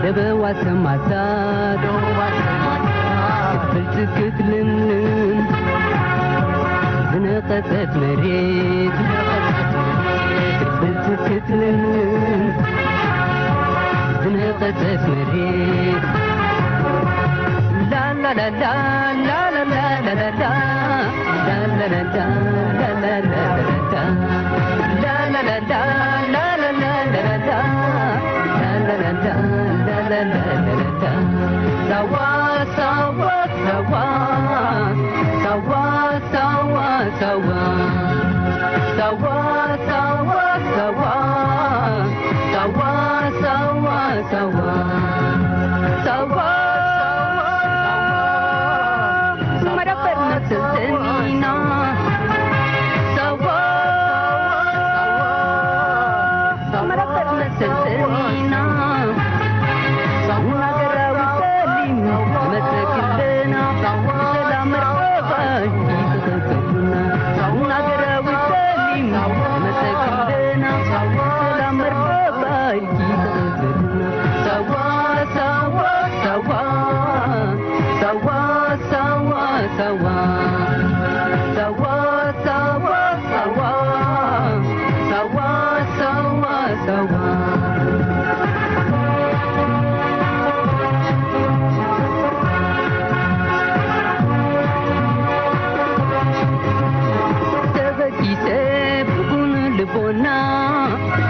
ደበዋ ሰማታት ክትብል ትክትልምልም ዝነቐጸት መሬት ክትብል ትክትልምልም ዝነቐጸት መሬት ላላላላ ላላላላላ ላላላላ ላላላላ ተበጊሰ ብጉን ልቦና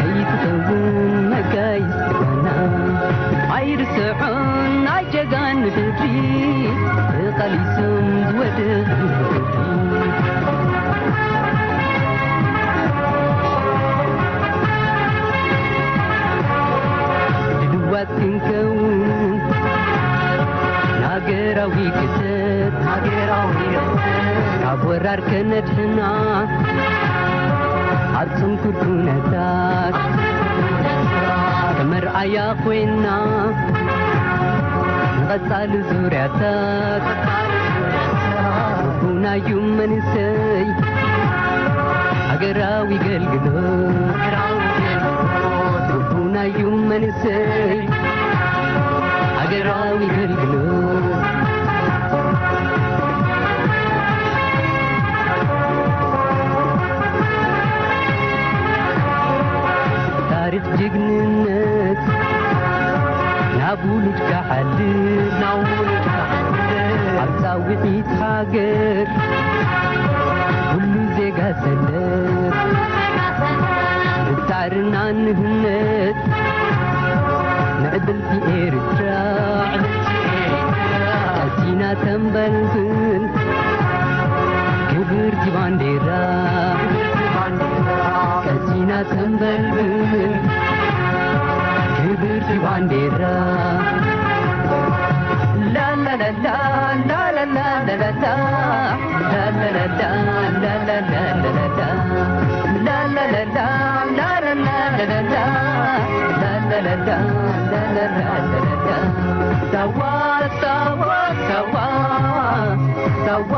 ኣይትኸውን መጋይስ ባና ኣይርስዑን ናይ ጀጋን ምድሪ ተቓሊሶም ዝወደቑ ድልዋት ክንከውን ሃገራዊ ክተት ሃገራዊ ክተት ካብ ወራር ከነድሕና ኣብ ጽንኩር ኩነታት ከመርኣያ ኮይና ንቐጻሊ ዙርያታት ርቡናዩ መንሰይ ሃገራዊ ገልግሎት ርቡናዩ መንሰይ ሃገራዊ ገልግሎት ታሪኽ ጅግንነት ናብ ውሉድ ክሓልፍ ናብ ውሉድ ክሓልፍ ኣብ ጻውዒት ሃገር ኩሉ ዜጋ ሰለፍ ብጻዕርና ንህነጽ ምዕብልቲ ኤርትራ ቀሲና ተንበልብል ክብርቲ ባንዴራ ቀሲና ተንበልብል ክብርቲ ባንዴራ ላላላላ ላላላላላ ላላላላ ላላላላላ ላላላላ ላላላላ ላላላላ ላላላላ ሳዋ ሳዋ ሳዋ ሳዋ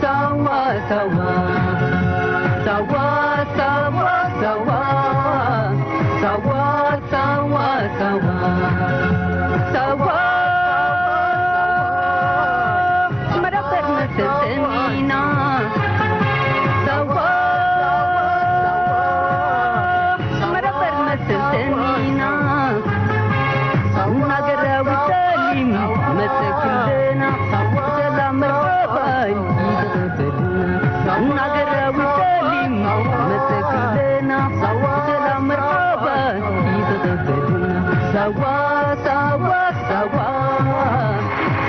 ሳዋ ሳዋ ሳዋ ሳዋ ሳዋ ሳዋ ሳዋ ሳዋ ሳዋ መደበር መሰልጠኒና ሳዋ መደበር መሰልጠኒና ሃገራዊ ሰሊም መጸክልና ሰላም መርሓባይ ይተኸፈልና ሃገራዊ ሰሊም መጸክልና ሰላም መርሓባይ ይተኸፈልና ሳዋ ሳዋ ሳዋ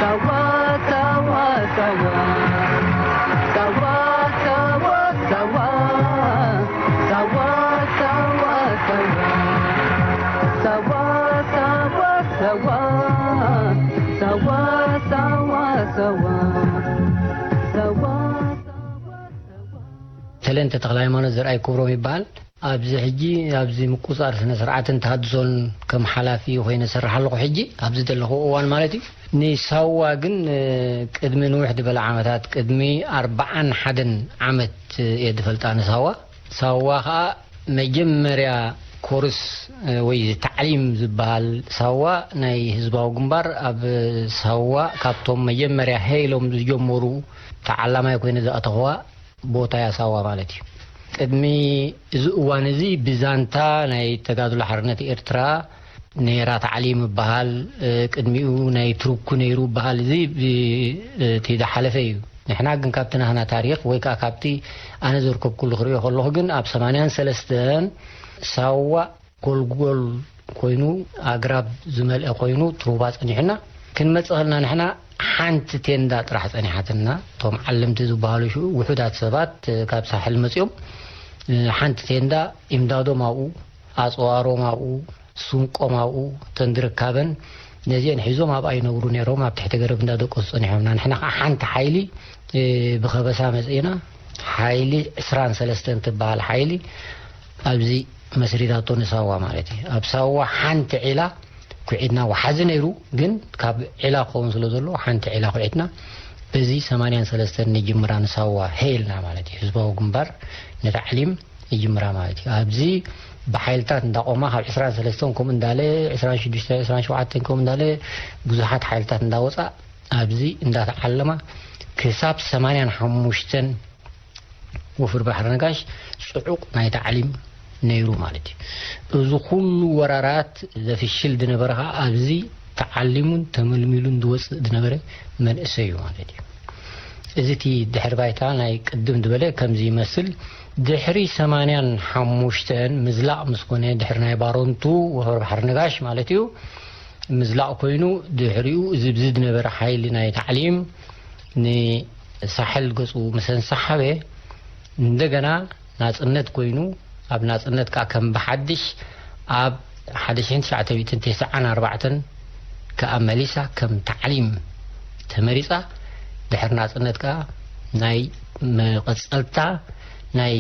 ሳዋ ሳዋ ሳዋ ሳዋ ሳዋ ሳዋ ሳዋ ሳዋ ሳዋ ሳዋ ሳዋ ሳዋ ሳዋ ሳዋ ሳዋ ተለንተ ተኽለ ሃይማኖት ዘርኣይ ክብሮም ይበሃል። ኣብዚ ሕጂ ኣብዚ ምቁጻር ስነ ስርዓትን ተሃድሶን ከም ሓላፊ ኮይነ እሰርሕ ኣለኹ። ሕጂ ኣብዚ ዘለኹ እዋን ማለት እዩ። ንሳዋ ግን እ፣ ቅድሚ ንውሕ ዝበለ ዓመታት ቅድሚ ኣርብዓን ሓደን ዓመት እየ ዝፈልጣ ንሳዋ። ሳዋ ኸኣ መጀመርያ ኮርስ ወይ ታዕሊም ዝበሃል ሳዋ ናይ ህዝባዊ ግንባር ኣብ ሳዋ ካብቶም መጀመርያ ሄ ኢሎም ዝጀመሩ ተዓላማይ ኮይነ ዝኣተኽዋ ቦታ እያ ሳዋ ማለት እዩ። ቅድሚ እዚ እዋን እዚ ብዛንታ ናይ ተጋድሎ ሓርነት ኤርትራ ነይራ ታዕሊም ይበሃል። ቅድሚኡ ናይ ትርኩ ነይሩ ይበሃል። እዚ እቲ ዝሓለፈ እዩ። ንሕና ግን ካብቲ ናህና ታሪኽ ወይ ከዓ ካብቲ ኣነ ዘርከብኩሉ ክርእዮ ከለኹ ግን ኣብ ሰማንያን ሰለስተን ሳዋ ጎልጎል ኮይኑ ኣግራብ ዝመልአ ኮይኑ ትሩባ ጸኒሑና ክንመጽእ ከልና ንሕና ሓንቲ ቴንዳ ጥራሕ ጸኒሓትና። እቶም ዓለምቲ ዝበሃሉ ሽኡ ውሑዳት ሰባት ካብ ሳሕል መጺኦም ሓንቲ ቴንዳ ኢምዳዶም ኣብኡ ኣጽዋሮም ኣብኡ ስንቆም ኣብኡ እተን ዝርካበን ነዚአን ሒዞም ኣብኣ ይነብሩ ነይሮም። ኣብ ትሕቲ ገረብ እንዳደቀሱ ጸኒሖምና። ንሕና ከዓ ሓንቲ ሓይሊ ብኸበሳ መጽእና ሓይሊ ዕስራን ሰለስተን ትበሃል ሓይሊ ኣብዚ መስሪታቶ ንሳዋ ማለት እዩ። ኣብ ሳዋ ሓንቲ ዒላ ኩዒትና ወሓዚ ነይሩ፣ ግን ካብ ዒላ ክኸውን ስለ ዘለዎ ሓንቲ ዒላ ኩዒትና በዚ ሰማንያን ሰለስተን ንጅምራ ንሳዋ ሄልና ማለት እዩ። ህዝባዊ ግንባር ንታዕሊም ይጅምራ ማለት እዩ። ኣብዚ ብሓይልታት እንዳቆማ ካብ ዕስራን ሰለስተን ከምኡ እንዳለ ዕስራን ሽዱሽተ ዕስራን ሸውዓተን ከምኡ እንዳለ ብዙሓት ሓይልታት እንዳወፃ ኣብዚ እንዳተዓለማ ክሳብ ሰማንያን ሓሙሽተን ወፍሪ ባሕሪ ነጋሽ ጽዑቕ ናይ ታዕሊም ነይሩ ማለት እዩ። እዚ ኩሉ ወራራት ዘፍሽል ዝነበረ ከዓ ኣብዚ ተዓሊሙን ተመልሚሉን ዝወፅእ ዝነበረ መንእሰይ እዩ ማለት እዩ። እዚ እቲ ድሕሪ ባይታ ናይ ቅድም ዝበለ ከምዚ ይመስል። ድሕሪ ሰማንያን ሓሙሽተን ምዝላቕ ምስ ኮነ ድሕሪ ናይ ባሮንቱ ወፈር ባሕሪ ነጋሽ ማለት እዩ ምዝላቕ ኮይኑ ድሕሪኡ እዚ ብዚ ዝነበረ ሓይሊ ናይ ታዕሊም ንሳሕል ገፁ ምስ ኣንሳሓበ እንደገና ናጽነት ኮይኑ ኣብ ናጽነት ከዓ ከም ብሓድሽ ኣብ ሓደ ሽሕን ትሽዓተ ሚእትን ተስዓን ኣርባዕተን ከዓ መሊሳ ከም ታዕሊም ተመሪጻ ድሕሪ ናጽነት ከዓ ናይ መቐጸልታ ናይ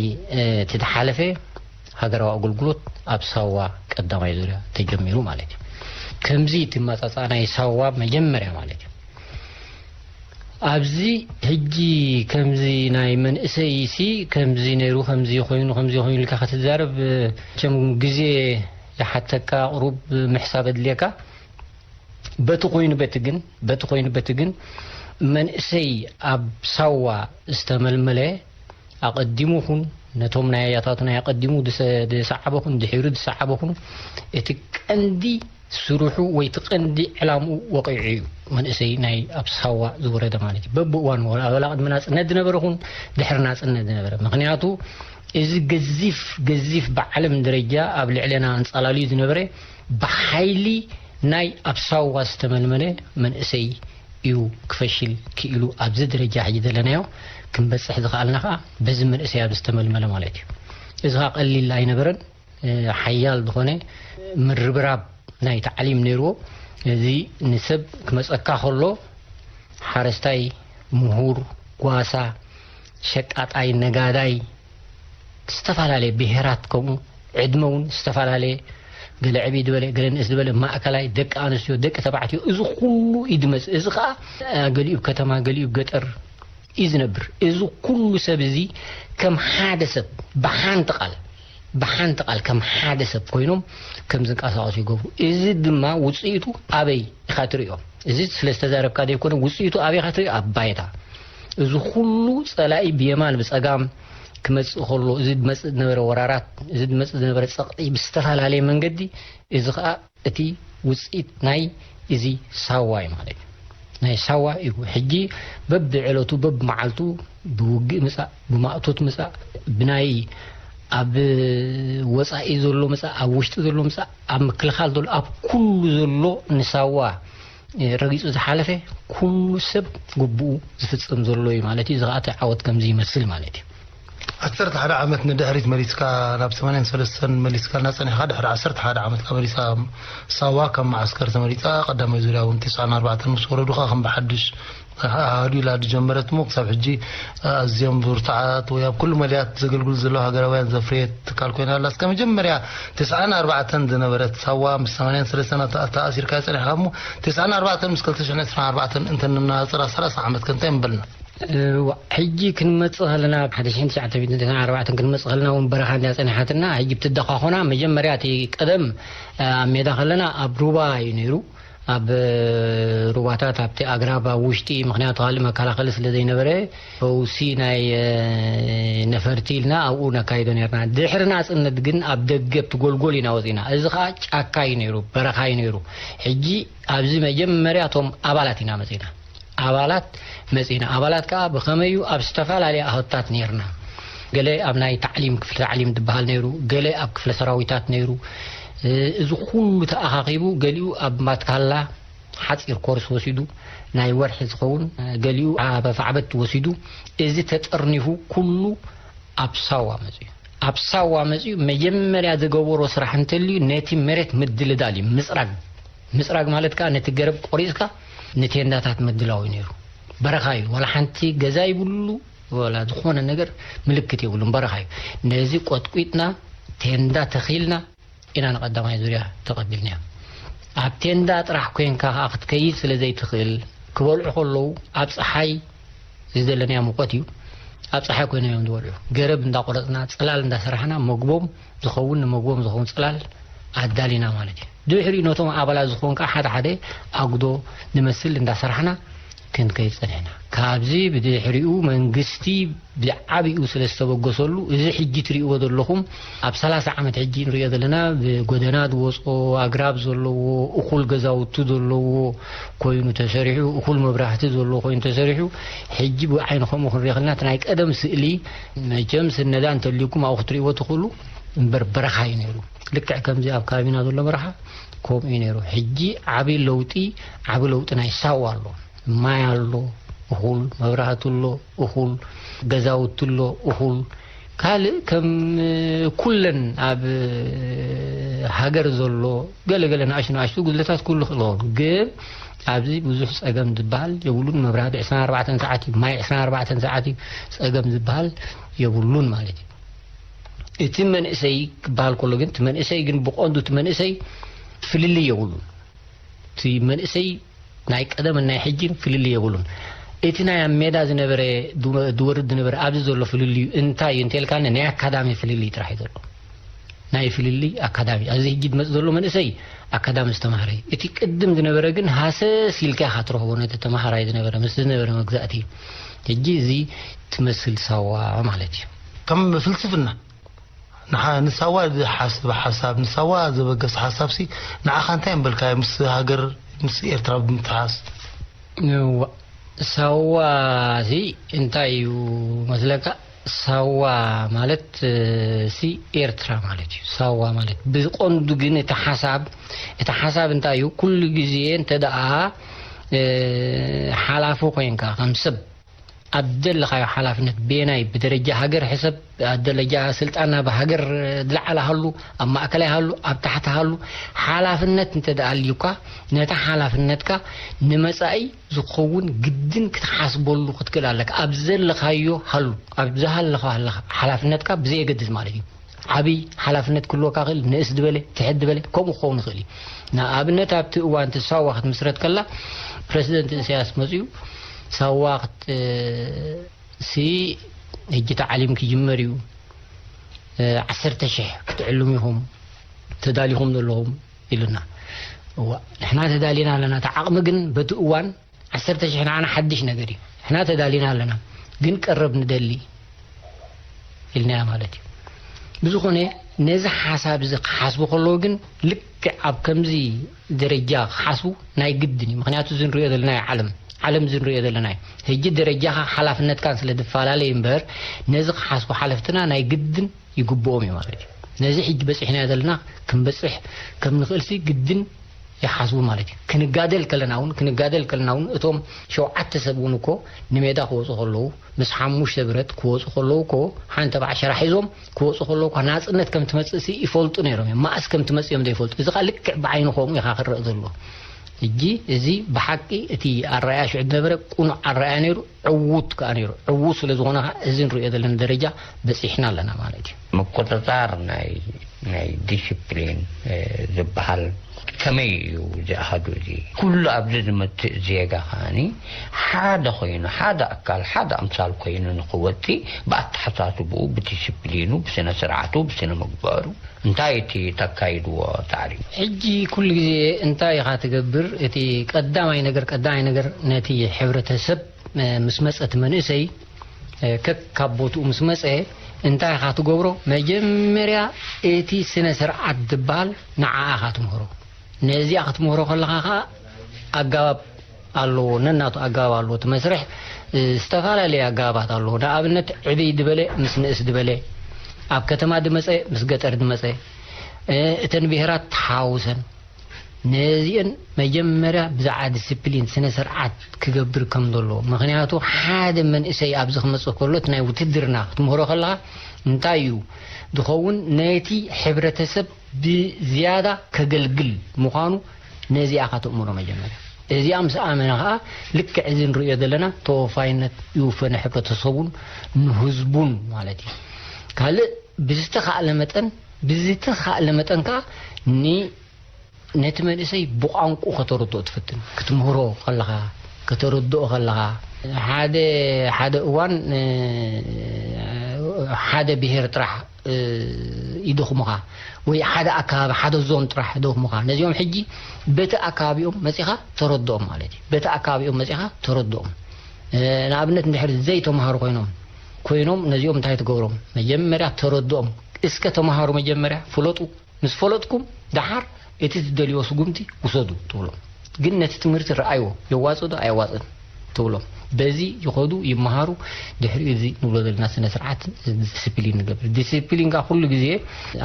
እቲ ዝሓለፈ ሃገራዊ ኣገልግሎት ኣብ ሳዋ ቀዳማይ ዙርያ ተጀሚሩ ማለት እዩ። ከምዚ እቲ መጻጻ ናይ ሳዋ መጀመርያ ማለት እዩ። ኣብዚ ሕጂ ከምዚ ናይ መንእሰይ ሲ ከምዚ ነይሩ ከምዚ ኮይኑ ከምዚ ኮይኑ ኢልካ ክትዛረብ ቸም ግዜ ይሓተካ ቁሩብ ምሕሳብ ኣድልየካ። በቲ ኮይኑ በቲ ግን በቲ ኮይኑ በቲ ግን መንእሰይ ኣብ ሳዋ ዝተመልመለ ኣቐዲሙ ኹን ነቶም ናይ ኣያታቱ ናይ ኣቐዲሙ ዝሰዓበ ኹን ድሒሩ ዝሰዓበ ኹን እቲ ቀንዲ ስርሑ ወይ እቲ ቀንዲ ዕላምኡ ወቂዑ እዩ። መንእሰይ ናይ ኣብ ሳዋ ዝወረደ ማለት እዩ። በብእዋን ወረ ኣበላ ቅድሚ ናፅነት ዝነበረ ኹን ድሕሪ ናፅነት ዝነበረ ምክንያቱ እዚ ገዚፍ ገዚፍ ብዓለም ደረጃ ኣብ ልዕለና ኣንፃላልዩ ዝነበረ ብሓይሊ ናይ ኣብ ሳዋ ዝተመልመለ መንእሰይ እዩ ክፈሽል ክኢሉ ኣብዚ ደረጃ ሕጂ ዘለናዮ ክንበፅሕ ዝኸኣልና ከዓ በዚ መንእሰይ ኣብ ዝተመልመለ ማለት እዩ። እዚ ከዓ ቀሊል ኣይነበረን። ሓያል ዝኾነ ምርብራብ ናይ ታዕሊም ነይርዎ። እዚ ንሰብ ክመፀካ ከሎ ሓረስታይ፣ ምሁር፣ ጓሳ፣ ሸቃጣይ፣ ነጋዳይ፣ ዝተፈላለየ ብሄራት ከምኡ ዕድመ እውን ዝተፈላለየ ገለ ዕብይ ዝበለ ገለ ንእስ ዝበለ ማእከላይ ደቂ ኣንስትዮ ደቂ ተባዕትዮ እዚ ኩሉ እዩ ዝመፅእ። እዚ ከዓ ገሊኡ ከተማ ገሊኡ ገጠር እዩ ዝነብር። እዚ ኩሉ ሰብ እዚ ከም ሓደ ሰብ ብሓንቲ ቃል ብሓንቲ ቃል ከም ሓደ ሰብ ኮይኖም ከም ዝንቀሳቐሱ ይገብሩ። እዚ ድማ ውፅኢቱ ኣበይ ኢኻ ትሪኦ? እዚ ስለ ዝተዛረብካ ዘይኮነ ውፅኢቱ ኣበይ ኢኻ ትሪኦ? ኣብ ባይታ እዚ ኩሉ ፀላኢ ብየማን ብፀጋም ክመፅእ ከሎ እዚ ዝመፅእ ዝነበረ ወራራት እዚ ዝመፅእ ዝነበረ ፀቕጢ ብዝተፈላለየ መንገዲ እዚ ከዓ እቲ ውፅኢት ናይ እዚ ሳዋ እዩ ማለት እዩ። ናይ ሳዋ እዩ። ሕጂ በብዕለቱ በብመዓልቱ ብውግእ ምፃእ ብማእቶት ምፃእ ብናይ ኣብ ወፃኢ ዘሎ ምፃእ ኣብ ውሽጢ ዘሎ ምፃእ ኣብ ምክልኻል ዘሎ ኣብ ኩሉ ዘሎ ንሳዋ ረጊፁ ዝሓለፈ ኩሉ ሰብ ግቡኡ ዝፍፅም ዘሎ እዩ ማለት እዩ። እዚ ከዓ እቲ ዓወት ከምዚ ይመስል ማለት እዩ። ዓሰርተ ሓደ ዓመት ንድሕሪት መሊስካ ናብ ሰማንያን ሰለስተን መሊስካ እናፀኒሕካ ድሕሪ ዓሰርተ ሓደ ዓመት ካብ መሊሳ ሳዋ ካብ መዓስከር ተመሪፃ ቀዳማይ ዙርያ እውን ተስዓን ኣርባዕተን ምስ ወረዱካ ከም ብሓድሽ ኣሃዱ ኢላ ዝጀመረት እሞ ክሳብ ሕጂ ኣዝዮም ብርቱዓት ወይ ኣብ ኩሉ መድያት ዘገልግሉ ዘለዉ ሃገራውያን ዘፍረየት ትካል ኮይና ኣላ። እስከ መጀመርያ ተስዓን ኣርባዕተን ዝነበረት ሳዋ ምስ ሰማንያን ሰለስተን ተኣሲርካ ፀኒሕካ እሞ ተስዓን ኣርባዕተን ምስ ክልተ ሽሕን ዕስራን ኣርባዕተን እንተነናፅራ ሰላሳ ዓመት ከ እንታይ ምበልና? እዋ፣ ሕጂ ክንመጽእ ከለና፣ ሓደ ሽሕን ትሽዓተ ሚእትን ኣርባዕተን ክንመጽእ ከለና እውን በረኻ እንድያ ጸኒሓትና። ሕጂ ብትደኻኾና፣ መጀመርያ እቲ ቀደም፣ እ፣ ኣብ ሜዳ ከለና ኣብ ሩባ እዩ ነይሩ። ኣብ፣ እ፣ ሩባታት፣ ኣብቲ ኣግራብ ኣብ ውሽጢ፣ ምኽንያቱ ካልእ መከላኸሊ ስለ ዘይነበረ፣ ፈውሲ ናይ፣ እ፣ ነፈርቲ ኢልና ኣብኡ ነካይዶ ነርና። ድሕሪ ናጽነት ግን ኣብ ደገ ኣብቲ ጎልጎል ኢና ወጺና። እዚ ኸኣ ጫካ እዩ ነይሩ፣ በረኻ እዩ ነይሩ። ሕጂ ኣብዚ መጀመርያ እቶም ኣባላት ኢና መጺና። ኣባላት መጺና። ኣባላት ከኣ ብኸመይ እዩ? ኣብ ዝተፈላለያ ኣህታት ነይርና። ገለ ኣብ ናይ ታዕሊም፣ ክፍሊ ታዕሊም ዝበሃል ነይሩ፣ ገለ ኣብ ክፍለ ሰራዊታት ነይሩ። እ፣ እዚ ኩሉ ተኣኻኺቡ፣ ገሊኡ ኣብ ማትካላ ሓጺር ኮርስ ወሲዱ፣ ናይ ወርሒ ዝኸውን፣ ገሊኡ ኣብ ኣፋዕበት ወሲዱ። እዚ ተጠርኒፉ ኩሉ ኣብ ሳዋ መጺኡ። ኣብ ሳዋ መጺኡ መጀመርያ ዝገበሮ ስራሕ እንተልዩ ነቲ መሬት ምድልዳል እዩ፣ ምጽራግ። ምጽራግ ማለት ከኣ ነቲ ገረብ ቆሪጽካ ንቴንዳታት ምድላው እዩ ነይሩ። በረኻ እዩ፣ ዋላ ሓንቲ ገዛ ይብሉ፣ ዋላ ዝኾነ ነገር ምልክት የብሉን፣ በረኻ እዩ። ነዚ ቆጥቂጥና፣ ቴንዳ ተኺልና ኢና ንቐዳማይ ዙርያ ተቐቢልናዮ። ኣብ ቴንዳ ጥራሕ ኮይንካ ከኣ ክትከይድ ስለ ዘይትኽእል፣ ክበልዑ ከለዉ ኣብ ጸሓይ፣ እዚ ዘለናዮ ሙቐት እዩ፣ ኣብ ጸሓይ ኮይኖም እዮም ዝበልዑ። ገረብ እንዳቆረጽና፣ ጽላል እንዳሰራሕና፣ መግቦም ዝኸውን፣ ንመግቦም ዝኸውን ጽላል ኣዳሊና ማለት እዩ። ድሕሪኡ ነቶም ኣባላት ዝኸውን ከኣ ሓደ ሓደ ኣጉዶ ንመስል እንዳሰራሕና ክንከይድ ጸኒሕና። ካብዚ ብድሕሪኡ መንግስቲ ብዓቢኡ ስለ ዝተበገሰሉ፣ እዚ ሕጂ ትርእይዎ ዘለኹም፣ ኣብ ሰላሳ ዓመት ሕጂ ንርእዮ ዘለና፣ ብጎደና ዝወጾ፣ ኣግራብ ዘለዎ፣ እኹል ገዛውቲ ዘለዎ ኮይኑ ተሰሪሑ፣ እኹል መብራህቲ ዘለዎ ኮይኑ ተሰሪሑ፣ ሕጂ ብዓይንኹም ክንርኢ ከለና፣ እቲ ናይ ቀደም ስእሊ፣ መቸም ስነዳ እንተልዩኩም ኣብኡ ክትርእይዎ ትኽእሉ፣ እምበር በረኻ እዩ ነይሩ። ልክዕ ከምዚ ኣብ ከባቢና ዘሎ በረኻ ከምኡ እዩ ነይሩ። ሕጂ ዓቢ ለውጢ፣ ዓቢ ለውጢ ናይ ሳዋ ኣሎ። ማይ ኣሎ፣ እኹል፣ መብራህቲ ኣሎ፣ እኹል፣ ገዛውቲ ኣሎ፣ እኹል። ካልእ ከም ኩለን ኣብ ሃገር ዘሎ ገለ ገለ ንኣሽቱ ንኣሽቱ ጉድለታት ክህሉ ይኽእል ይኸውን። ግን ኣብዚ ብዙሕ ጸገም ዝበሃል የብሉን። መብራህቲ ዕስራን ኣርባዕተን ሰዓት እዩ፣ ማይ ዕስራን ኣርባዕተን ሰዓት እዩ፣ ጸገም ዝበሃል የብሉን ማለት እዩ። እቲ መንእሰይ ክበሃል ከሎ ግን፣ እቲ መንእሰይ ግን ብቐንዱ እቲ መንእሰይ ፍልልይ የብሉን። እቲ መንእሰይ ናይ ቀደምን ናይ ሕጂን ፍልልይ የብሉን። እቲ ናይ ኣብ ሜዳ ዝነበረ፣ ዝወ-፣ ዝወርድ ዝነበረ ኣብዚ ዘሎ ፍልልዩ እንታይ እዩ እንተልካኒ፣ ናይ ኣካዳሚ ፍልልይ ጥራሕ እዩ ዘሎ። ናይ ፍልልይ ኣካዳሚ። ኣብዚ ሕጂ ዝመጽእ ዘሎ መንእሰይ ኣካዳሚ ዝተማህረ እዩ። እቲ ቅድም ዝነበረ ግን ሃሰስ ኢልካ ኢኻ ትረኽቦ፣ ነቲ ተማሃራይ ዝነበረ፣ ምስ ዝነበረ መግዛእቲ እዩ። ሕጂ እዚ ትመስል ሳዋ ማለት እዩ። ከም ፍልስፍና ንሓ-፣ ንሳዋ ዝሓስብ ሓሳብ፣ ንሳዋ ዘበገስ ሓሳብ ሲ ንዓኻ እንታይ እምበልካ ምስ ሃገር፣ ምስ ኤርትራ ብምትሓዝ? እዋ፣ ሳዋ ሲ እንታይ እዩ መስለካ? ሳዋ ማለት፣ እ፣ ሲ ኤርትራ ማለት እዩ። ሳዋ ማለት ብቐንዱ ግን እቲ ሓሳብ፣ እቲ ሓሳብ እንታይ እዩ? ኩሉ ግዜ እንተ ደኣ፣ እ፣ ሓላፊ ኮይንካ ከም ሰብ ኣብ ዘለኻዮ ሓላፍነት ቤናይ ብደረጃ ሃገር ሕሰብ፣ ኣብ ደረጃ ስልጣን ናብ ሃገር ዝለዓለ ሃሉ፣ ኣብ ማእከላይ ሃሉ፣ ኣብ ታሕቲ ሃሉ፣ ሓላፍነት እንተ ደኣ ኣልዩካ፣ ነታ ሓላፍነትካ ንመጻኢ ዝኸውን ግድን ክትሓስበሉ ክትክእል ኣለካ። ኣብ ዘለኻዮ ሃሉ፣ ኣብ ዝሃለኻ ሓላፍነትካ ብዘየገድስ ማለት እዩ። ዓቢ ሓላፍነት ክህልወካ ይኽእል፣ ንእስ ዝበለ፣ ትሕት ዝበለ፣ ከምኡ ክኸውን ይኽእል እዩ። ንኣብነት ኣብቲ እዋን እቲ ሳዋ ክትምስረት ከላ፣ ፕረሲደንት ኢሳያስ መጺኡ፣ ሳዋ ክት-፣ ሲ፣ ሕጂ ተዓሊም ክጅመር እዩ፣ ዓሰርተ ሽሕ ክትዕልሙ ኢኹም፣ ተዳሊኹም ዘለኹም ኢሉና። እዋ፣ ንሕና ተዳሊና ኣለና። እቲ ዓቕሚ ግን በቲ እዋን ዓሰርተ ሽሕ ንዓና ሓድሽ ነገር እዩ። ንሕና ተዳሊና ኣለና፣ ግን ቀረብ ንደሊ ኢልናያ ማለት እዩ። ብዝኾነ፣ ነዚ ሓሳብ እዚ ክሓስቡ ከለዉ ግን፣ ልክዕ ኣብ ከምዚ ደረጃ ክሓስቡ ናይ ግድን እዩ። ምኽንያቱ፣ እዚ ንሪኦ ዘለና እዩ ዓለም። ዓለም እዚ ንሪኦ ዘለና እዩ። ሕጂ ደረጃኻ ሓላፍነትካን ስለ ዝፈላለ እዩ እምበር፣ ነዚ ክሓስቡ ሓለፍትና ናይ ግድን ይግብኦም እዩ ማለት እዩ። ነዚ ሕጂ በጺሕናዮ ዘለና ክንበጽሕ ከም ንኽእልሲ ግድን ይሓስቡ ማለት እዩ። ክንጋደል ከለና እውን፣ ክንጋደል ከለና እውን፣ እቶም ሸውዓተ ሰብ እውን እኮ ንሜዳ ክወጹ ከለዉ፣ ምስ ሓሙሽተ ብረት ክወጹ ከለዉ እኮ፣ ሓንቲ ኣባዕ ሸራ ሒዞም ክወጹ ከለዉ እኮ፣ ናጽነት ከም ትመጽእሲ ይፈልጡ ነይሮም እዮም። መኣስ ከም ትመጽእ እዮም ዘይፈልጡ። እዚ ኸኣ ልክዕ ብዓይኒ ከምኡ ኢኻ ክረእ ዘሎ። ሕጂ እዚ ብሓቂ እቲ ኣረኣእያ ሽዑ ዝነበረ ቅኑዕ ኣረኣእያ ነይሩ። ዕዉት ከዓ ነይሩ። ዕዉት ስለ ዝኾነ ከዓ እዚ ንሪኦ ዘለና ደረጃ በፂሕና ኣለና ማለት እዩ። ምቁፅፃር ናይ ናይ ዲስፕሊን ዝበሃል ከመይ እዩ? እዚ ኣሃዱ እዚ ኩሉ ኣብዚ ዝመፅእ ዜጋ ከዓኒ ሓደ ኮይኑ፣ ሓደ ኣካል፣ ሓደ ኣምሳል ኮይኑ ንክወፅእ ብኣተሓሳስብኡ፣ ብዲስፕሊኑ፣ ብስነ ስርዓቱ፣ ብስነ ምግባሩ እንታይ እቲ ተካይድዎ ፃዕሪ? ሕጂ ኩሉ ግዜ እንታይ ኢኻ ትገብር? እቲ ቀዳማይ ነገር፣ ቀዳማይ ነገር ነቲ ሕብረተሰብ ምስ መፀ እቲ መንእሰይ ከካብ ቦትኡ ምስ መፀ እንታይ ኢኻ ትገብሮ? መጀመርያ እቲ ስነ ስርዓት ዝበሃል ንዓኣ ኢኻ ትምህሮ። ነዚኣ ክትምህሮ ከለኻ ከዓ ኣገባብ ኣለዎ፣ ነናቱ ኣገባብ ኣለዎ። እቲ መስርሕ ዝተፈላለየ ኣገባባት ኣለዎ። ንኣብነት ዕብይ ዝበለ ምስ ንእስ ዝበለ፣ ኣብ ከተማ ዝመፀ ምስ ገጠር ዝመፀ፣ እተን ብሄራት ተሓዋውሰን ነዚአን መጀመርያ ብዛዕባ ዲስፕሊን ስነ ስርዓት ክገብር ከም ዘለዎ። ምክንያቱ ሓደ መንእሰይ ኣብዚ ክመፅእ ከሎ እቲ ናይ ውትድርና ክትምህሮ ከለካ እንታይ እዩ ዝኸውን? ነቲ ሕብረተሰብ ብዝያዳ ከገልግል ምዃኑ ነዚኣ ከተእምሮ መጀመርያ። እዚኣ ምስ ኣመነ ከዓ ልክዕ እዚ ንርእዮ ዘለና ተወፋይነት ይውፈ ንሕብረተሰቡን ንህዝቡን ማለት እዩ። ካልእ ብዝተኻእለ መጠን ብዝተኻእለ መጠን ከዓ ን ነቲ መንእሰይ ብቋንቁ ከተረድኦ ትፍትን ክትምህሮ ከለኻ ከተረድኦ ከለኻ ሓደ ሓደ እዋን ሓደ ብሄር ጥራሕ ይደኽሙኻ ወይ ሓደ ኣካባቢ ሓደ ዞን ጥራሕ ይደኽሙኻ። ነዚኦም ሕጂ በቲ ኣካባቢኦም መፂኻ ተረድኦም ማለት እዩ። በቲ ኣካባቢኦም መፂኻ ተረድኦም። ንኣብነት እንድሕር ዘይተምሃሩ ኮይኖም ኮይኖም ነዚኦም እንታይ ትገብሮም? መጀመርያ ተረድኦም። እስከ ተምሃሩ መጀመርያ ፍለጡ። ምስ ፈለጥኩም ደሓር እቲ ዝደልዮ ስጉምቲ ውሰዱ ትብሎም። ግን ነቲ ትምህርቲ ረኣይዎ የዋፅእ ዶ ኣየዋፅእን ትብሎም። በዚ ይኸዱ ይመሃሩ። ድሕሪኡ እዚ ንብሎ ዘለና ስነ ስርዓት ዲስፕሊን ንገብር። ዲስፕሊን ከዓ ኩሉ ግዜ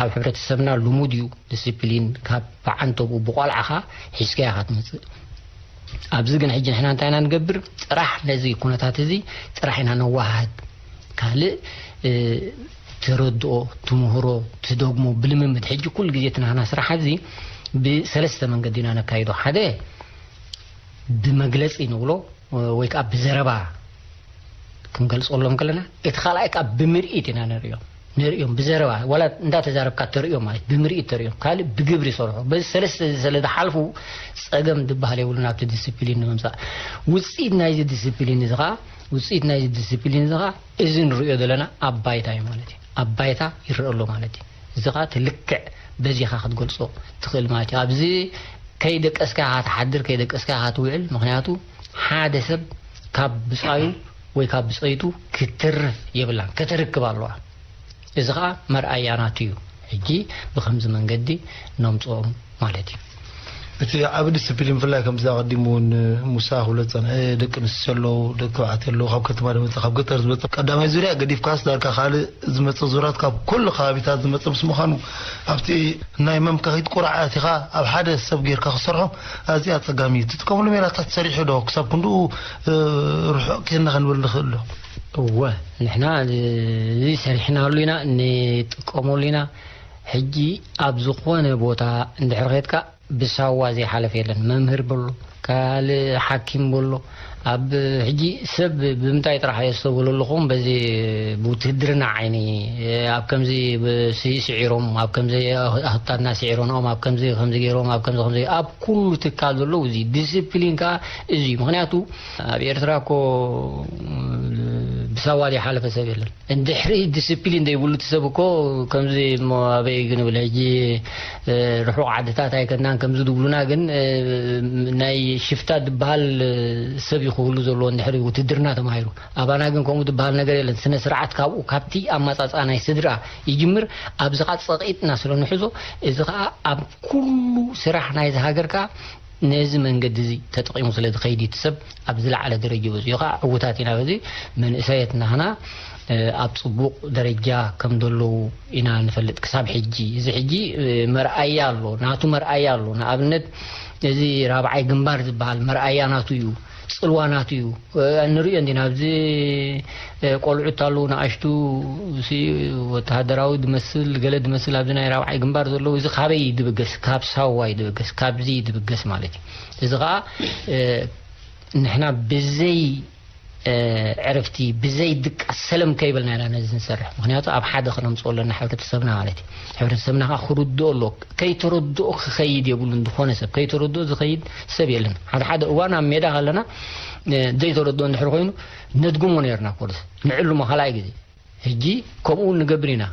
ኣብ ሕብረተሰብና ልሙድ እዩ። ዲስፕሊን ካብ ብዓንተብኡ ብቆልዓኻ ሒዝካያ ኢኻ ትመፅእ። ኣብዚ ግን ሕጂ ንሕና እንታይ ኢና ንገብር? ጥራሕ ነዚ ኩነታት እዚ ጥራሕ ኢና ነዋሃህድ። ካልእ ተረድኦ ትምህሮ ትደግሞ ብልምምድ። ሕጂ ኩሉ ግዜ እቲ ናህና ስራሕ ኣብዚ ብሰለስተ መንገዲ ኢና ነካይዶ። ሓደ ብመግለፂ ንብሎ ወይ ከዓ ብዘረባ ክንገልፀሎም ከለና፣ እቲ ካልኣይ ከዓ ብምርኢት ኢና ንሪኦ ንሪኦም ብዘረባ ዋላ እንዳተዛረብካ ተርእዮም ማለት ብምርኢት ተርእዮም ካልእ ብግብሪ ይሰርሑ። በዚ ሰለስተ እዚ ስለ ዝሓልፉ ፀገም ዝበሃል የብሉን ኣብቲ ዲስፕሊን ንምምፃእ። ውፅኢት ናይዚ ዲስፕሊን እዚ ከዓ ውፅኢት ናይዚ ዲስፕሊን እዚ ከዓ እዚ ንሪኦ ዘለና ኣብ ባይታ እዩ ማለት እዩ። ኣብ ባይታ ይረአ ኣሎ ማለት እዩ። እዚ ከዓ እቲ ልክዕ በዚኻ ክትገልፆ ትኽእል ማለት እዩ። ኣብዚ ከይደቀስካ ኢኻ ትሓድር፣ ከይደቀስካ ኢኻ ትውዕል። ምክንያቱ ሓደ ሰብ ካብ ብፃዩ ወይ ካብ ብፀይቱ ክትርፍ የብላን፣ ከተርክብ ኣለዋ። እዚ ከዓ መርኣያ ናቱ እዩ። ሕጂ ብከምዚ መንገዲ ነምፅኦም ማለት እዩ። እቲ ዓቢ ዲስፕሊን ብፍላይ ከምዚ ኣቐዲሙ እውን ሙሳ ክብሎ ዝጸንሐ ደቂ ኣንስትዮ ኣለዉ፣ ደቂ ተባዕትዮ ኣለዉ፣ ካብ ከተማ ዝመጸ ካብ ገጠር ዝመጸ ቀዳማይ ዙርያ ገዲፍካስ ዳርጋ ካልእ ዝመጸ ዙራት ካብ ኩሉ ከባቢታት ዝመጸ ምስ ምዃኑ ኣብቲ ናይ መምከኺት ቁራዕ ኣቲኻ ኣብ ሓደ ሰብ ጌርካ ክሰርሖ ኣዝዩ ኣጸጋሚ እዩ። ትጥቀምሉ ሜላታት ሰሪሑ ዶ ክሳብ ክንድኡ ርሑቕ ኬድና ክንብል ንኽእል ዶ? እወ ንሕና እዚ ሰሪሕናሉ ኢና ንጥቀመሉ ኢና። ሕጂ ኣብ ዝኾነ ቦታ እንድሕር ኸድካ ብሳዋ ዘይሓለፍ የለን። መምህር በሎ ካልእ ሓኪም በሎ ኣብ ሕጂ ሰብ ብምንታይ ጥራሕ የስተውህሉ ኣለኹም በዚ ብውትህድርና ዓይኒ ኣብ ከምዚ ስዒሮም ኣብ ከምዚ ኣህታትና ስዒሮንኦም ኣብ ከምዚ ከምዚ ገይሮም ኣብ ከምዚ ከምዚ ኣብ ኩሉ ትካል ዘለዉ እዚ ዲስፕሊን ከዓ እዚ ምክንያቱ ኣብ ኤርትራ እኮ ብሳዋ ዘይሓለፈ ሰብ የለን። እንድሕሪ ዲስፕሊን ዘይብሉ እቲ ሰብ እኮ ከምዚ እሞ ኣበይ ክንብል ሕጂ ርሑቕ ዓድታት ኣይከድናን ከምዚ ዝብሉና ግን ናይ ሽፍታ ዝበሃል ሰብ እዩ ክህሉ ዘለዎ እንድሕሪ ውትድርና ተማሂሩ። ኣባና ግን ከምኡ ዝበሃል ነገር የለን። ስነ ስርዓት ካብኡ ካብቲ ኣመፃፅኣ ናይ ስድራ ይጅምር። ኣብዚ ከዓ ፀቒጥና ስለ ንሕዞ እዚ ከዓ ኣብ ኩሉ ስራሕ ናይዚ ሃገር ከዓ ነዚ መንገዲ እዚ ተጠቒሙ ስለ ዝኸይድ እቲ ሰብ ኣብ ዝለዓለ ደረጃ በፂሑ ከዓ ዕውታት ኢና በዚ መንእሰያት ናህና ኣብ ፅቡቕ ደረጃ ከም ዘለዉ ኢና ንፈልጥ ክሳብ ሕጂ። እዚ ሕጂ መርኣያ ኣሎ፣ ናቱ መርኣያ ኣሎ። ንኣብነት እዚ ራብዓይ ግንባር ዝበሃል መርኣያ ናቱ እዩ፣ ፅልዋ ናቱ እዩ። ንሪኦ እንዲና ኣብዚ ቆልዑት ኣለዉ ንኣሽቱ ወተሃደራዊ ዝመስል ገለ ዝመስል ኣብዚ ናይ ራብዓይ ግንባር ዘለዉ እዚ ካበይ ድብገስ ካብ ሳዋ ድብገስ ካብዚ ድብገስ ማለት እዩ። እዚ ከዓ ንሕና ብዘይ ዕርፍቲ ብዘይ ድቃስ ሰለም ከይበልና ኢና ነዚ ንሰርሕ። ምክንያቱ ኣብ ሓደ ክነምፅኦ ኣለና ሕብረተሰብና ማለት እዩ። ሕብረተሰብና ከዓ ክርድኦ ኣለዎ። ከይተረድኦ ክኸይድ የብሉን። ዝኾነ ሰብ ከይተረድኦ ዝኸይድ ሰብ የለን። ሓደ ሓደ እዋን ኣብ ሜዳ ከለና ዘይተረድኦ እንድሕር ኮይኑ ነድግሞ ነርና ኮርስ ንዕልሞ ካልኣይ ግዜ። ሕጂ ከምኡ ንገብር ኢና።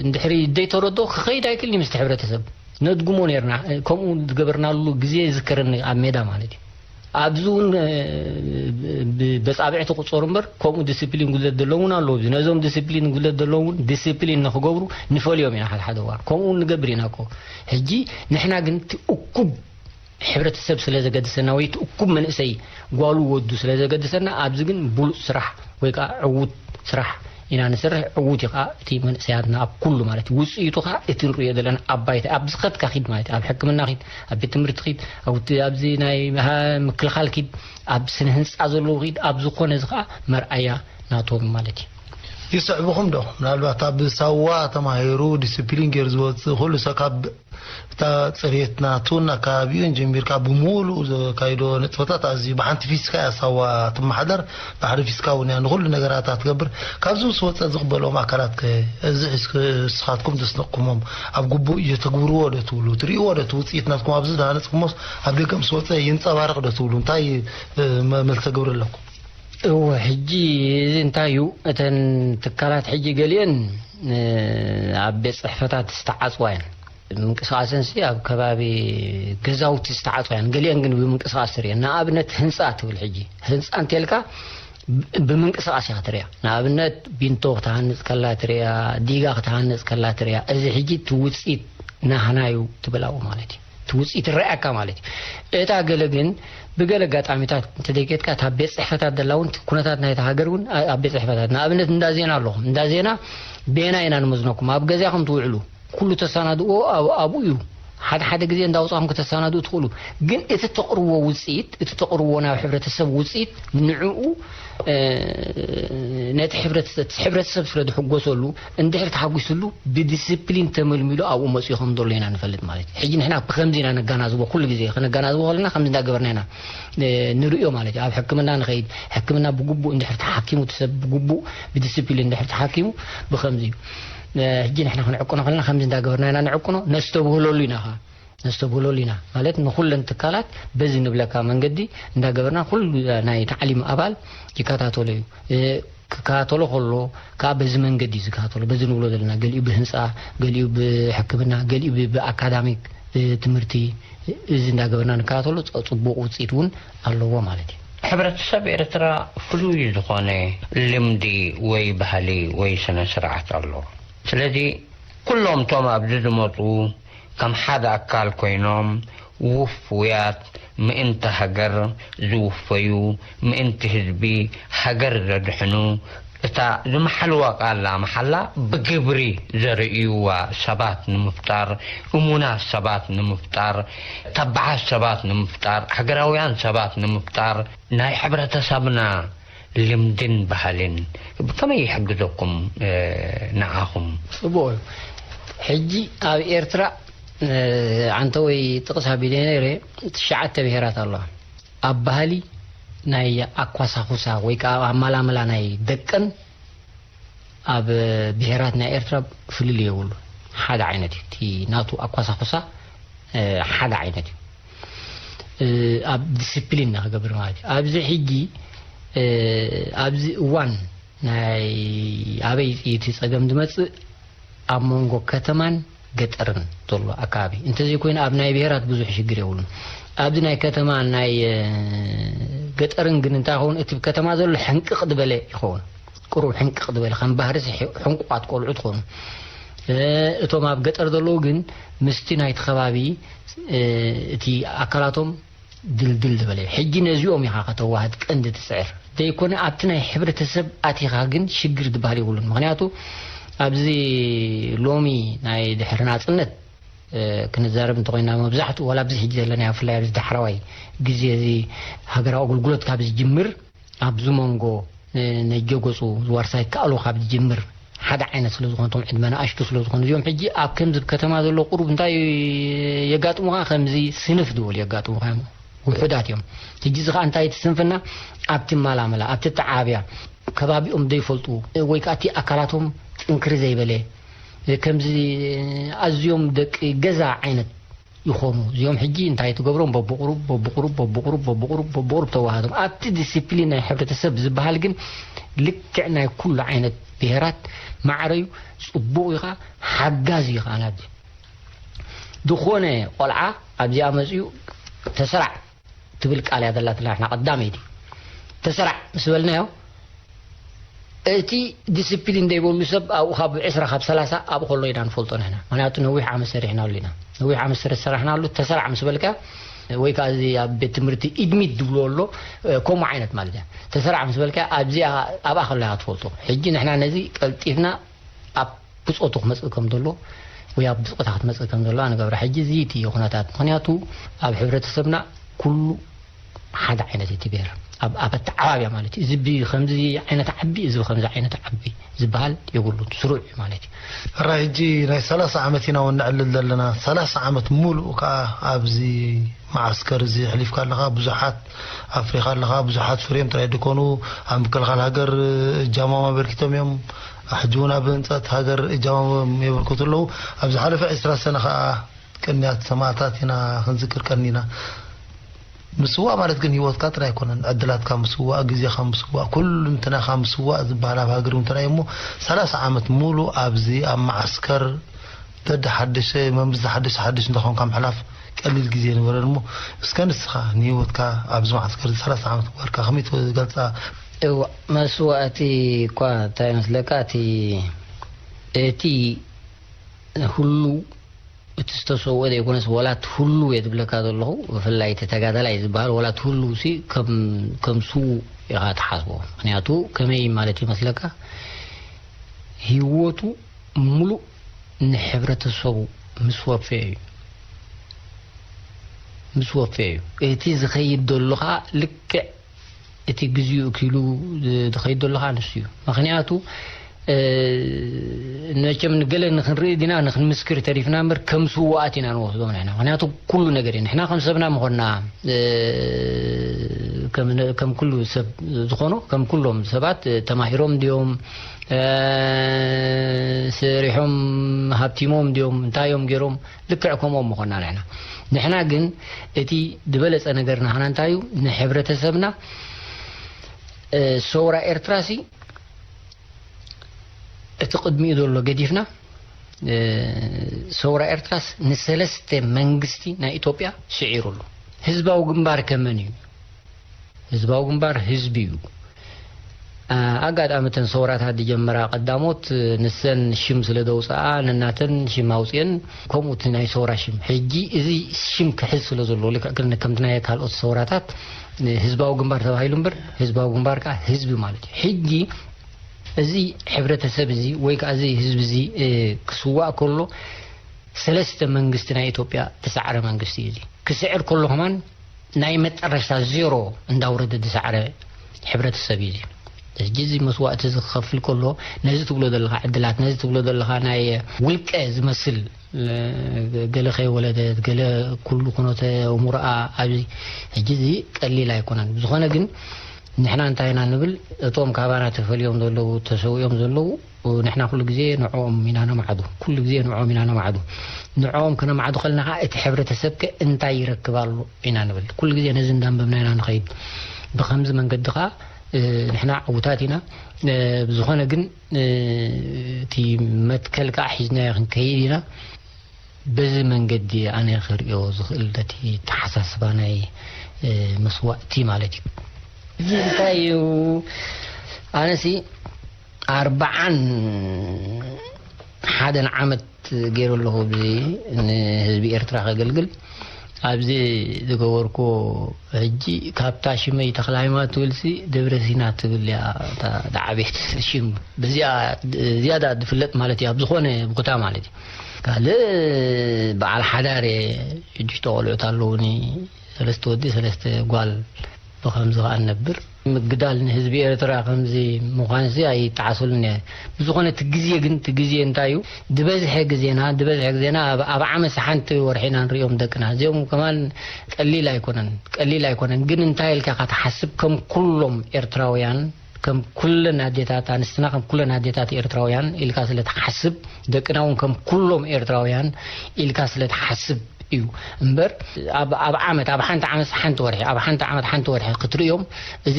እንድሕሪ ዘይተረድኦ ክኸይድ ኣይክልኒ ምስቲ ሕብረተሰብ። ነድግሞ ነርና። ከምኡ ዝገበርናሉ ግዜ ይዝከረኒ ኣብ ሜዳ ማለት እዩ። ኣብዚ እውን በፃብዕ ትቁፀሩ እምበር ከምኡ ዲስፕሊን ጉድለት ዘለዎም እውን ኣለዉ። ነዞም ዲስፕሊን ጉድለት ዘለዎም እውን ዲስፕሊን ንክገብሩ ንፈልዮም ኢና ሓደ ሓደ እዋን። ከምኡ እውን ንገብር ኢና እኮ። ሕጂ ንሕና ግን እቲ እኩብ ሕብረተሰብ ስለ ዘገድሰና ወይ እቲ እኩብ መንእሰይ ጓሉ ወዱ ስለ ዘገድሰና ኣብዚ ግን ብሉፅ ስራሕ ወይ ከዓ ዕዉት ስራሕ ኢና ንሰርሕ። ዕዉት እዩ ከዓ እቲ መንእሰያትና ኣብ ኩሉ ማለት እዩ። ውፅኢቱ ከዓ እቲ ንሪኦ ዘለና ኣብ ባይታ ኣብ ዝኸድካ ኪድ ማለት እዩ። ኣብ ሕክምና ኪድ፣ ኣብ ቤት ትምህርቲ ኪድ፣ ኣብዚ ናይ ምክልኻል ኪድ፣ ኣብ ስነ ህንፃ ዘለዉ ኪድ፣ ኣብ ዝኾነ እዚ ከዓ መርኣያ ናቶም ማለት እዩ። ይስዕብኹም ዶ? ምናልባት ኣብ ሳዋ ተማሂሩ ዲስፕሊን ገይሩ ዝወፅእ ኩሉ ሰብ ካብ እታ ፅሬት ናቱን ኣከባቢኡን ጀሚርካ ብምሉኡ ዘካይዶ ንጥፈታት ኣዝዩ ብሓንቲ ፊስካ እያ ሳዋ ትመሓደር። ብሓደ ፊስካ እውን እያ ንኩሉ ነገራታ ትገብር። ካብዚ ምስ ወፀ ዝቕበልኦም ኣካላት ከ እዚ ሒዝክ ንስኻትኩም ዘስነቕኩሞም ኣብ ግቡእ እየተግብርዎ ዶ ትብሉ? ትርእይዎ ዶ እቲ ውፅኢት ናትኩም ኣብዚ ዝሃነፅኩሞስ ኣብ ደገ ምስ ወፀ ይንፀባረቕ ዶ ትብሉ? እንታይ መልሲ ተገብሩ ኣለኩም? እወ፣ ሕጂ እዚ እንታይ እዩ? እተን ትካላት ሕጂ ገሊአን ኣብ ቤት ፅሕፈታት ዝተዓፅዋ እየን። ምንቅስቃሰንሲ ኣብ ከባቢ ገዛውቲ ዝተዓፅዋ እየን። ገሊአን ግን ብምንቅስቃስ ትርእየን። ንኣብነት ህንፃ ትብል ሕጂ ህንፃ እንተልካ ብምንቅስቃስ ኢኻ ትሪያ። ንኣብነት ቢንቶ ክትሃንፅ ከላ ትሪያ፣ ዲጋ ክትሃንፅ ከላ ትሪያ። እዚ ሕጂ እቲ ውፅኢት ናህና እዩ ትብል ኣብኡ ማለት እዩ። እቲ ውፅኢት ይረኣየካ ማለት እዩ። እታ ገለ ግን ብገለ ኣጋጣሚታት እንተደይከድካ እታ ቤት ፅሕፈታት ዘላ እውን ኩነታት ናይታ ሃገር እውን ኣብ ቤት ፅሕፈታት ንኣብነት እንዳ ዜና ኣለኹም። እንዳ ዜና ቤና ኢና ንመዝነኩም ኣብ ገዛኹም ትውዕሉ ኩሉ ተሳናድዎ ኣብኡ እዩ። ሓደ ሓደ ግዜ እንዳውፃኹም ከተሳናድኡ ትኽእሉ፣ ግን እቲ ተቕርቦ ውፅኢት እቲ ተቕርቦ ናብ ሕብረተሰብ ውፅኢት ንዕኡ ነቲ ሕብረተሰብ ስለ ዝሕጎሰሉ እንድሕር ተሓጒስሉ ብዲስፕሊን ተመልሚሉ ኣብኡ መፅኡ ከም ዘሎ ኢና ንፈልጥ ማለት እዩ። ሕጂ ንሕና ብከምዚ ኢና ነጋናዝቦ ኩሉ ግዜ ከነጋናዝቦ ከለና ከምዚ እንዳገበርና ኢና ንርእዮ ማለት እዩ። ኣብ ሕክምና ንኸይድ ሕክምና ብግቡእ እንድሕር ተሓኪሙ እቲ ሰብ ብግቡእ ብዲስፕሊን እንድሕር ተሓኪሙ ብከምዚ እዩ። ሕጂ ንሕና ክንዕቅኖ ከለና ከምዚ እንዳገበርና ኢና ንዕቅኖ። ነስተብህለሉ ኢና ኸዓ ነስተብህለሉ ኢና ማለት ንኩለን ትካላት በዚ ንብለካ መንገዲ እንዳገበርና ኩሉ ናይ ታዕሊም ኣባል ይከታተሎ እዩ። ክከታተሎ ከሎ ከዓ በዚ መንገዲ እዩ ዝከታተሎ። በዚ ንብሎ ዘለና ገሊኡ ብህንፃ፣ ገሊኡ ብሕክምና፣ ገሊኡ ብኣካዳሚክ ትምህርቲ እዚ እንዳገበርና ንከታተሎ ፅቡቅ ውፅኢት እውን ኣለዎ ማለት እዩ። ሕብረተሰብ ኤርትራ ፍሉይ ዝኾነ ልምዲ ወይ ባህሊ ወይ ስነ ስርዓት ኣሎ። ስለዚ ኩሎም እቶም ኣብዚ ዝመፁ ከም ሓደ ኣካል ኮይኖም ውፉያት ምእንቲ ሃገር ዝውፈዩ፣ ምእንቲ ህዝቢ ሃገር ዘድሕኑ፣ እታ ዝመሓልዋ ቃል መሓላ ብግብሪ ዘርእይዋ ሰባት ንምፍጣር፣ እሙናት ሰባት ንምፍጣር፣ ተባዓት ሰባት ንምፍጣር፣ ሃገራውያን ሰባት ንምፍጣር፣ ናይ ሕብረተሰብና ልምድን ባህልን ብከመይ ይሕግዘኩም ንዓኹም? ጽቡቕ እዩ። ሕጂ ኣብ ኤርትራ ዓንተ ወይ ጥቕስ ኣቢለ ነይረ ትሽዓተ ብሄራት ኣለዋ። ኣብ ባህሊ ናይ ኣኳሳኹሳ ወይ ከዓ ኣብ ኣማላምላ ናይ ደቀን ኣብ ብሄራት ናይ ኤርትራ ፍልልይ የብሉ። ሓደ ዓይነት እዩ እቲ ናቱ ኣኳሳኹሳ ሓደ ዓይነት እዩ። ኣብ ዲስፕሊን ንክገብር ማለት እዩ። ኣብዚ ሕጂ ኣብዚ እዋን ናይ ኣበይ እዩ እቲ ፀገም ዝመፅእ? ኣብ መንጎ ከተማን ገጠርን ዘሎ ኣከባቢ እንተዘይኮይኑ ኣብ ናይ ብሄራት ብዙሕ ሽግር የብሉን። ኣብዚ ናይ ከተማ ናይ ገጠርን ግን እንታይ ይኸውን? እቲ ከተማ ዘሎ ሕንቅቕ ዝበለ ይኸውን። ቁሩብ ሕንቅቕ ዝበለ ከም ባህርሲ ሕንቁቓት ቆልዑ ትኾኑ። እቶም ኣብ ገጠር ዘለዉ ግን ምስቲ ናይቲ ከባቢ እቲ ኣካላቶም ድልድል ዝበለ እዩ። ሕጂ ነዚኦም ኢኻ ከተዋህድ ቀንዲ ትፅዕር ዘይኮነ ኣብቲ ናይ ሕብረተሰብ ኣቲኻ ግን ሽግር ዝበሃል የብሉን። ምክንያቱ ኣብዚ ሎሚ ናይ ድሕሪ ናፅነት ክንዛረብ እንተኮይና መብዛሕትኡ ዋላ ኣብዚ ሕጂ ዘለና ብፍላይ ኣብዚ ዳሕረዋይ ግዜ እዚ ሃገራዊ ኣገልግሎት ካብ ዝጅምር ኣብዚ መንጎ ነጀጎፁ ዝዋርሳይ ከኣሉ ካብ ዝጅምር ሓደ ዓይነት ስለ ዝኾኑ እቶም ዕድመ ንኣሽቱ ስለ ዝኾኑ እዚኦም ሕጂ ኣብ ከምዚ ከተማ ዘሎ ቁሩብ እንታይ የጋጥሙኻ ከምዚ ስንፍ ዝበሉ የጋጥሙኻ እዮም። ውሑዳት እዮም። ሕጂ እዚ ኸዓ እንታይ እቲ ስንፍና ኣብቲ ማላመላ ኣብቲ ተዓብያ ከባቢኦም ዘይፈልጡ ወይ ከዓ እቲ ኣካላቶም ጥንክሪ ዘይበለ ከምዚ ኣዝዮም ደቂ ገዛ ዓይነት ይኾኑ። እዚኦም ሕጂ እንታይ ትገብሮም? በብቑሩብ በብቑሩብ በብቑሩብ በብቑሩብ በብቑሩብ ተዋሃዶም ኣብቲ ዲሲፕሊን ናይ ሕብረተሰብ ዝበሃል ግን ልክዕ ናይ ኩሉ ዓይነት ብሄራት ማዕረዩ ጽቡቕ እዩ ኸዓ ሓጋዚ እዩ ኸዓ ናብዚ ዝኾነ ቆልዓ ኣብዚኣ መፅዩ ተሰራዕ ትብል ቃል እያ ዘላትና ንሕና ቀዳመይቲ ተሰራዕ ምስ በልናዮ እቲ ዲስፕሊን ዘይበሉ ሰብ ኣብኡ ካብ ዕስራ ካብ ሰላሳ ኣብኡ ከሎ ኢና ንፈልጦ ንሕና። ምክንያቱ ነዊሕ ዓመት ሰሪሕናሉ ኢና። ነዊሕ ዓመት ስለ ዝሰራሕናሉ ተሰራዕ ምስ በልካ ወይ ከዓ እዚ ኣብ ቤት ትምህርቲ ኢድሚት ዝብልዎ ኣሎ ከምኡ ዓይነት ማለት እያ። ተሰራዕ ምስ በልካ ኣብዚኣ ኣብኣ ከሎ ኢኻ ትፈልጦ። ሕጂ ንሕና ነዚ ቀልጢፍና ኣብ ብጾቱ ክመጽእ ከም ዘሎ ወይ ኣብ ብጾታ ክትመጽእ ከም ዘለዋ ንገብራ። ሕጂ እዚ እቲ ኩነታት ምክንያቱ ኣብ ሕብረተሰብና ኩሉ ሓደ ዓይነት እቲ ብሔር ኣብ ኣተዓባብያ ማለት እዩ። እዚ ብከምዚ ዓይነት ዓቢ እዚ ብከምዚ ዓይነት ዓቢ ዝበሃል የብሉን፣ ስሩዕ እዩ ማለት እዩ። ሕራይ ሕጂ ናይ ሰላሳ ዓመት ኢና እውን ነዕልል ዘለና። ሰላሳ ዓመት ሙሉእ ከዓ ኣብዚ መዓስከር እዚ ኣሕሊፍካ ኣለኻ። ብዙሓት ኣፍሪኻ ኣለኻ። ብዙሓት ፍሬም ጥራይ ድኮኑ ኣብ ምክልኻል ሃገር እጃሞም ኣበርኪቶም እዮም። ሕጂ እውን ኣብ ህንፀት ሃገር እጃሞም የበርክቱ ኣለዉ። ኣብ ዝሓለፈ ዕስራ ሰነ ከዓ ቅንያት ሰማእታት ኢና ክንዝክር ቀኒና። ምስዋእ ማለት ግን ህይወትካ ጥራይ ኣይኮነን። ዕድላትካ ምስዋእ፣ ግዜኻ ምስዋእ፣ ኩሉ እንትናኻ ምስዋእ ዝበሃል ኣብ ሃገር እውን ጥራይ እሞ ሰላሳ ዓመት ሙሉ ኣብዚ ኣብ መዓስከር ደደ ሓድሽ መምዝ ሓድሽ ሓድሽ እንዳኾንካ ምሕላፍ ቀሊል ግዜ ነበረን እሞ እስከ ንስኻ ንህይወትካ ኣብዚ መዓስከር ሰላሳ ዓመት ግበርካ ከመይ ትገልጻ? እዋ መስዋእቲ እኳ እንታይ መስለካ እቲ እቲ ሁሉ እቲ ዝተሰውኦ ዘይኮነስ ዋላ እቲ ሁሉ እየ ዝብለካ ዘለኹ ብፍላይ እቲ ተጋዳላይ ዝበሃል ዋላ እቲ ሁሉ ሲ ከም ከም ስዉእ ኢኻ ትሓስቦ። ምክንያቱ ከመይ ማለት ይመስለካ ህይወቱ ሙሉእ ንሕብረተሰቡ ምስ ወፈየ እዩ። ምስ ወፈየ እዩ። እቲ ዝኸይድ ዘሎ ኸዓ ልክዕ እቲ ግዜኡ እኪሉ ዝኸይድ ዘሎ ኸዓ ንሱ እዩ። ምኽንያቱ መቸም ንገለ ንክንርኢ ዲና ንክንምስክር ተሪፍና እምበር ከም ስዋኣት ኢና ንወስዶም ንሕና። ምኽንያቱ ኩሉ ነገር እዩ። ንሕና ከም ሰብና ምኾንና ከም ኩሉ ሰብ ዝኾኖ ከም ኩሎም ሰባት ተማሂሮም እንዲዮም ሰሪሖም ሃብቲሞም እንዲዮም እንታይ እዮም ገይሮም ልክዕ ከምኦም ምኾንና ንሕና። ንሕና ግን እቲ ዝበለጸ ነገር ናህና እንታይ እዩ ንሕብረተሰብና ሰውራ ኤርትራ ሲ እቲ ቅድሚኡ ዘሎ ገዲፍና ሰውራ ኤርትራስ ንሰለስተ መንግስቲ ናይ ኢትዮጵያ ስዒሩ ኣሎ። ህዝባዊ ግንባር ከመን እዩ? ህዝባዊ ግንባር ህዝቢ እዩ። ኣጋጣሚ እተን ሰውራታት ዝጀመራ ቀዳሞት ንሰን ሽም ስለ ዘውፅኣ ነናተን ሽም ኣውፅአን ከምኡ እቲ ናይ ሰውራ ሽም ሕጂ እዚ ሽም ክሕዝ ስለ ዘለዎ ልክዕ ከምቲ ናይ ካልኦት ሰውራታት ህዝባዊ ግንባር ተባሂሉ እምበር ህዝባዊ ግንባር ከዓ ህዝቢ ማለት እዩ። ሕጂ እዚ ሕብረተሰብ እዚ ወይ ከዓ እዚ ህዝቢ እዚ ክስዋእ ከሎ ሰለስተ መንግስቲ ናይ ኢትዮጵያ ዝሰዓረ መንግስቲ እዩ። እዚ ክስዕር ከሎ ከማን ናይ መጠረሽታ ዜሮ እንዳውረደ ዝሰዓረ ሕብረተሰብ እዩ። እዚ ሕጂ እዚ መስዋእቲ እዚ ክኸፍል ከሎ ነዚ ትብሎ ዘለኻ ዕድላት ነዚ ትብሎ ዘለኻ ናይ ውልቀ ዝመስል ገለ ከይወለደት ገለ ኩሉ ኩነተ እሙርኣ ኣብዚ ሕጂ እዚ ቀሊል ኣይኮነን። ብዝኾነ ግን ንሕና እንታይ ኢና ንብል እቶም ካባና ተፈልዮም ዘለዉ ተሰዊኦም ዘለዉ ንሕና ኩሉ ግዜ ንዕኦም ኢና ነማዕዱ። ኩሉ ግዜ ንዕኦም ኢና ነማዕዱ። ንዕኦም ክነማዕዱ ከለና ከዓ እቲ ሕብረተሰብ ከ እንታይ ይረክብ ኣሎ ኢና ንብል። ኩሉ ግዜ ነዚ እንዳንበብና ኢና ንኸይድ። ብኸምዚ መንገዲ ከዓ ንሕና ዕውታት ኢና። ብዝኾነ ግን እቲ መትከል ከዓ ሒዝናዮ ክንከይድ ኢና። በዚ መንገዲ ኣነ ክርእዮ ዝኽእል ነቲ ተሓሳስባ ናይ መስዋእቲ ማለት እዩ። እዚ እንታይ እዩ? ኣነሲ ኣርባዓን ሓደን ዓመት ገይሩ ኣለኹ ብዚ ንህዝቢ ኤርትራ ከገልግል ኣብዚ ዝገበርኩ ሕጂ ካብታ ሽመይ ተኽለ ሃይማኖት ትብልሲ ደብረ ሲና ትብል እያ ዝዓበየት ሽም በዚኣ ዝያዳ ዝፍለጥ ማለት እዩ ኣብ ዝኾነ ቦታ ማለት እዩ። ካልእ በዓል ሓዳር እየ ሽዱሽተ ቆልዑት ኣለውኒ ሰለስተ ወዲ ሰለስተ ጓል ብኸምዚ ከዓ ንነብር። ምግዳል ንህዝቢ ኤርትራ ከምዚ ምዃንሲ ኣይጠዓሰሉን እየ። ብዝኾነ እቲ ግዜ ግን፣ እቲ ግዜ እንታይ እዩ? ዝበዝሐ ግዜና፣ ዝበዝሐ ግዜና ኣብ፣ ኣብ ዓመት ሓንቲ ወርሒ ኢና ንሪኦም ደቅና። እዚኦም ከማን ቀሊል ኣይኮነን፣ ቀሊል ኣይኮነን። ግን እንታይ ኢልካ ኢኻ ትሓስብ? ከም ኩሎም ኤርትራውያን፣ ከም ኩለን ኣዴታት ኣንስትና፣ ከም ኩለን ኣዴታት ኤርትራውያን ኢልካ ስለ ትሓስብ፣ ደቅና እውን ከም ኩሎም ኤርትራውያን ኢልካ ስለ ትሓስብ እዩ እምበር፣ ኣብ፣ ኣብ ዓመት፣ ኣብ ሓንቲ ዓመት ሓንቲ ወርሒ፣ ኣብ ሓንቲ ዓመት ሓንቲ ወርሒ ክትርእዮም፣ እዚ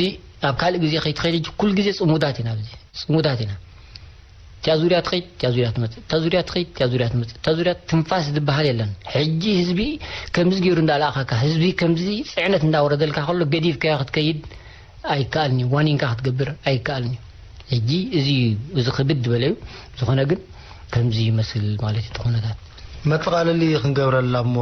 ኣብ ካልእ ግዜ ከይትኸይድ፣ ሕጂ ኩሉ ግዜ ጽሙዳት ኢና፣ ኣብዚ ጽሙዳት ኢና። እቲያ ዙርያ ትኸይድ፣ እቲያ ዙርያ ትመጽእ፣ እታ ዙርያ ትኸይድ፣ እቲያ ዙርያ ትመጽእ፣ እታ ዙርያ ትንፋስ ዝበሃል የለን። ሕጂ ህዝቢ ከምዚ ገይሩ እንዳለኣኸካ፣ ህዝቢ ከምዚ ጽዕነት እንዳወረደልካ ከሎ፣ ገዲፍካዮ ክትከይድ ኣይከኣልን እዩ። ዋኒንካ ክትገብር ኣይከኣልን እዩ። ሕጂ እዚ፣ እዚ ክብድ ዝበለ እዩ። ዝኾነ ግን ከምዚ ይመስል ማለት እዩ እቲ ኩነታት። መጠቓለሊ ክንገብረላ እሞ፣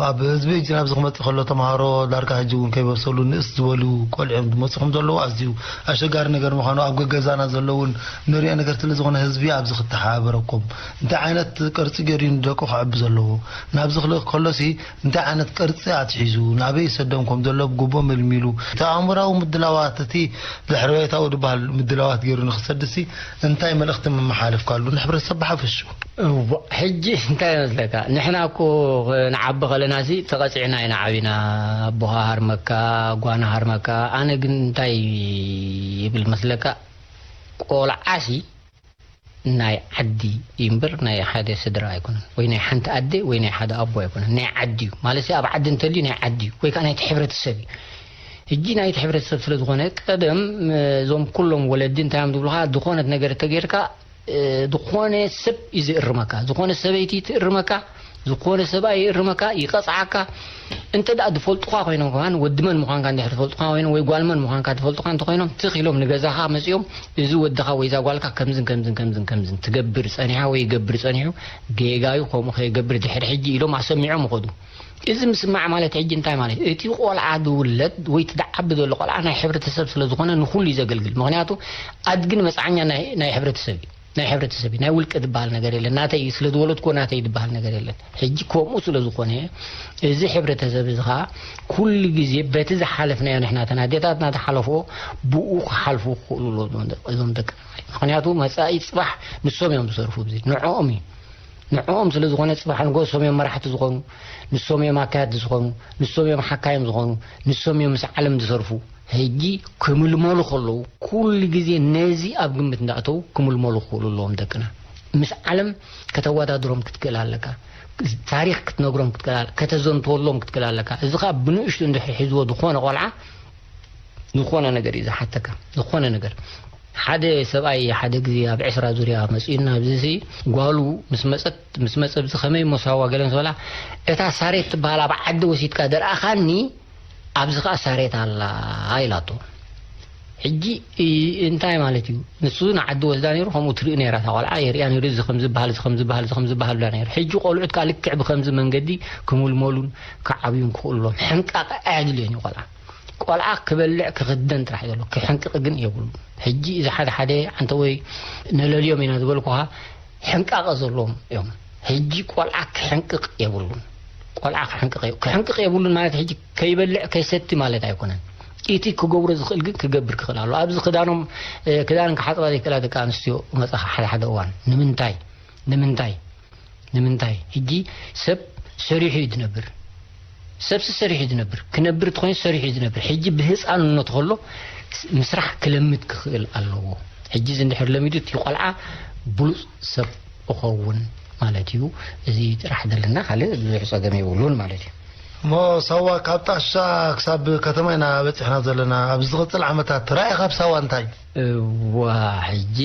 ኣብ ህዝቢ ሕጂ ናብዚ ክመጽእ ከሎ፣ ተምሃሮ ዳርጋ ሕጂ እውን ከይበሰሉ ንእስ ዝበሉ ቆልዑ እዮም ዝመጽኹም ዘለዉ። ኣዝዩ ኣሸጋሪ ነገር ምዃኑ ኣብ ገገዛና ዘለውን ንሪኦ ነገር ስለ ዝኾነ፣ ህዝቢ ኣብዚ ክተሓባበረኩም፣ እንታይ ዓይነት ቅርጺ ገይሩ እዩ ንደቁ ከዕቢ ዘለዎ፣ ናብዚ ክልእኽ ከሎሲ እንታይ ዓይነት ቅርጺ ኣትሒዙ፣ ናበይ ይሰዶም ከም ዘሎ ብግቡእ መልሚሉ፣ እቲ ኣእምራዊ ምድላዋት፣ እቲ ድሕረ ባይታኡ ዝበሃል ምድላዋት ገይሩ ንኽሰድሲ እንታይ መልእኽቲ መመሓለፍካ ኣሉ ንሕብረተሰብ ብሓፈሽኡ? እዋ፣ ሕጂ እንታይ ይመስለካ? ንሕና እኮ ንዓቢ ከለናሲ ተቐጺዕና ኢና ዓቢና። ኣቦኻ ሃርመካ፣ ጓና ሃርመካ። ኣነ ግን እንታይ ይብል መስለካ? ቆልዓሲ ናይ ዓዲ እዩ እምበር ናይ ሓደ ስድራ ኣይኮነን፣ ወይ ናይ ሓንቲ ኣደ ወይ ናይ ሓደ ኣቦ ኣይኮነን። ናይ ዓዲ እዩ ማለት ኣብ ዓዲ እንተልዩ ናይ ዓዲ እዩ፣ ወይ ከዓ ናይቲ ሕብረተሰብ እዩ። ሕጂ ናይቲ ሕብረተሰብ ስለ ዝኾነ፣ ቀደም እዞም ኩሎም ወለዲ እንታይ እዮም ዝብሉኻ? ዝኾነት ነገር እንተገይርካ፣ እ፣ ዝኾነ ሰብ እዩ ዝእርመካ፣ ዝኾነ ሰበይቲ ትእርመካ፣ ዝኾነ ሰብኣይ ይእርመካ፣ ይቐጽዓካ። እንተ ደኣ ዝፈልጡኻ ኮይኖም ከማን፣ ወዲ መን ምዃንካ እንድሕር ዝፈልጡኻ ኮይኖም፣ ወይ ጓል መን ምዃንካ ዝፈልጡኻ እንተኾይኖም፣ ትኽ ኢሎም ንገዛኻ መጺኦም፣ "እዚ ወድኻ ወይ እዛ ጓልካ ከምዝን ከምዝን ከምዝን ከምዝን ትገብር ጸኒሓ ወይ ይገብር ጸኒሑ፣ ጌጋዩ፣ ከምኡ ከይገብር ድሕሪ ሕጂ" ኢሎም ኣሰሚዖም ይኸዱ። እዚ ምስማዕ ማለት ሕጂ እንታይ ማለት እዩ? እቲ ቆልዓ ዝውለድ ወይ እቲ ዝዓቢ ዘሎ ቆልዓ ናይ ሕብረተሰብ ስለ ዝኾነ ንኹሉ እዩ ዘገልግል። ምኽንያቱ ኣድግን መጽዓኛ ናይ፣ ናይ ሕብረተሰብ እዩ። ናይ ሕብረተሰብ እዩ። ናይ ውልቀ ዝበሃል ነገር የለን። ናተይ እዩ ስለ ዝወለድኩዎ ናተይ ዝበሃል ነገር የለን። ሕጂ ከምኡ ስለ ዝኾነ፣ እዚ ሕብረተሰብ እዚ ኸኣ ኩሉ ግዜ በቲ ዝሓለፍናዮ፣ ንሕና እተን ኣዴታትና ዝሓለፍኦ ብኡ ክሓልፉ ክኽእሉ ኣለዎም እዞም ደቂ ተባዕትዮ። ምኽንያቱ መጻኢ ጽባሕ ንሶም እዮም ዝሰርፉ። እዚ ንዕኦም እዩ። ንዕኦም ስለ ዝኾነ ጽባሕ ንግሆ ንሶም እዮም መራሕቲ ዝኾኑ፣ ንሶም እዮም ኣካየድቲ ዝኾኑ፣ ንሶም እዮም ሓካይም ዝኾኑ፣ ንሶም እዮም ምስ ዓለም ዝሰርፉ። ሕጂ ክምልመሉ ከለዉ፣ ኩሉ ግዜ ነዚ ኣብ ግምት እንዳእተዉ ክምልመሉ ክኽእሉ ኣለዎም ደቅና። ምስ ዓለም ከተወዳድሮም ክትክእል ኣለካ። ታሪኽ ክትነግሮም ክትክእል ኣለ-፣ ከተዘንትወሎም ክትክእል ኣለካ። እዚ ኸኣ ብንእሽቱ እንድሕር ሒዝዎ ዝኾነ ቆልዓ፣ ዝኾነ ነገር እዩ ዝሓተካ። ዝኾነ ነገር። ሓደ ሰብኣይ ሓደ ግዜ ኣብ ዕስራ ዙርያ መጺኡና፣ ኣብዚ ሲ ጓሉ ምስ መጸት፣ ምስ መጸ፣ "ብዚ ከመይ እሞ ሳዋ?" ገለ ምስ በላ፣ "እታ ሳሬት ትበሃል ኣብ ዓዲ ወሲድካ ደርኣኻኒ፣ ኣብዚ ኸኣ ሳሬት ኣላ" ኢላቶ። ሕጂ እ-፣ እንታይ ማለት እዩ? ንሱ ንዓዲ ወስዳ ነይሩ፣ ከምኡ ትርኢ ነይራ እታ ቆልዓ፣ የርእያ ነይሩ፣ "እዚ ከም ዝበሃል፣ እዚ ከም ዝበሃል፣ እዚ ከም ዝበሃል" ብላ ነይሩ። ሕጂ ቆልዑት ከኣ ልክዕ ብከምዚ መንገዲ ክምልመሉን ክዓብዩን ክኽእሉ ኣለዎም። ሕንቃቐ ኣየድልዮን እዩ ቆልዓ። ቆልዓ ክበልዕ ክኽደን ጥራሕ እዩ ዘሎ፣ ክሕንቅቕ ግን የብሉን። ሕጂ እዚ ሓደ ሓደ ዓንተ ወይ ነለልዮም ኢና ዝበልኩኻ፣ ሕንቃቐ ዘለዎም እዮም። ሕጂ ቆልዓ ክሕንቅቕ የብሉን። ቆልዓ ክሕንቅቕ የብ-፣ ክሕንቅቕ የብሉን ማለት ሕጂ ከይበልዕ ከይሰቲ ማለት ኣይኮነን። እቲ ክገብሮ ዝኽእል ግን ክገብር ክኽእል ኣለዎ። ኣብዚ ክዳኖም፣ እ፣ ክዳን ክሓጽባ ዘይክእላ ደቂ ኣንስትዮ መጻኻ ሓደ ሓደ እዋን። ንምንታይ? ንምንታይ? ንምንታይ? ሕጂ ሰብ ሰሪሑ እዩ ዝነብር። ሰብሲ ሰሪሑ እዩ ዝነብር። ክነብር እንተኾይኑ ሰሪሑ እዩ ዝነብር። ሕጂ ብህፃንነቱ ከሎ ምስራሕ ክለምድ ክኽእል ኣለዎ። ሕጂ እዚ እንድሕር ለሚዱ እቲ ቆልዓ ብሉፅ ሰብ እኸውን ማለት እዩ። እዚ ጥራሕ ዘለና ካልእ ብዙሕ ፀገም የብሉን ማለት እዩ። እሞ ሳዋ ካብ ጣሻ ክሳብ ከተማ ኢና በፂሕና ዘለና። ኣብ ዝቕፅል ዓመታት ራእይኻ ኣብ ሳዋ እንታይ እዩ? እዋ፣ ሕጂ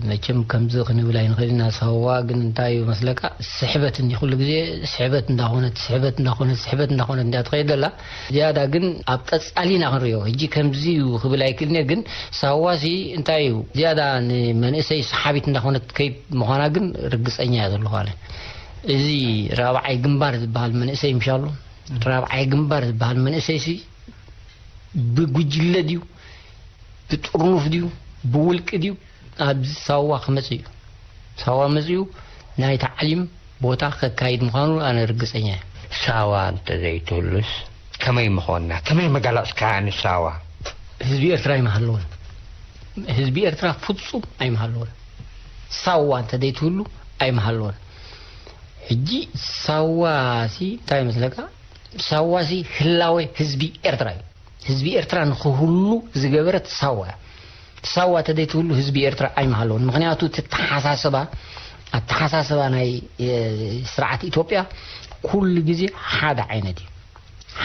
መቸም ከምዚ ክንብል ኣይንኽእል ኢና። ሳዋ ግን እንታይ እዩ መስለካ? ስሕበት እንዲ ኩሉ ግዜ ስሕበት እንዳኾነት፣ ስሕበት እንዳኾነት፣ ስሕበት እንዳኾነት እንዲያ ትኸይድ ዘላ። ዝያዳ ግን ኣብ ቀጻሊ ኢና ክንሪኦ። ሕጂ ከምዚ እዩ ክብል ኣይክእልን እየ፣ ግን ሳዋሲ እንታይ እዩ ዝያዳ ንመንእሰይ ሰሓቢት እንዳኾነት ከይድ ምዃና ግን ርግጸኛ እየ ዘለኹ ኣነ። እዚ ራብዓይ ግንባር ዝበሃል መንእሰይ ምሻሎ፣ ራብዓይ ግንባር ዝበሃል መንእሰይሲ ብጉጅለ ድዩ፣ ብጥርኑፍ ድዩ፣ ብውልቂ ድዩ፣ ኣብዚ ሳዋ ክመጽእ እዩ። ሳዋ መጺኡ ናይ ታዕሊም ቦታ ከካይድ ምዃኑ ኣነ ርግጸኛ እየ። ሳዋ እንተዘይትህሉስ ከመይ ምኾንና? ከመይ ምገለጽካያ ንሳዋ? ህዝቢ ኤርትራ ኣይምሃለዎን። ህዝቢ ኤርትራ ፍጹም ኣይምሃለዎን። ሳዋ እንተ ዘይትህሉ ኣይምሃለዎን። ሕጂ ሳዋ ሲ እንታይ ይመስለካ? ሳዋ ሲ ህላወ ህዝቢ ኤርትራ እዩ። ህዝቢ ኤርትራ ንኽህሉ ዝገበረት ሳዋ እያ። ሳዋ እንተ ዘይትህሉ ህዝቢ ኤርትራ ኣይምሃለዎን። ምኽንያቱ እቲ ኣተሓሳስባ ኣተሓሳስባ ናይ ስርዓት ኢትዮጵያ ኩሉ ግዜ ሓደ ዓይነት እዩ።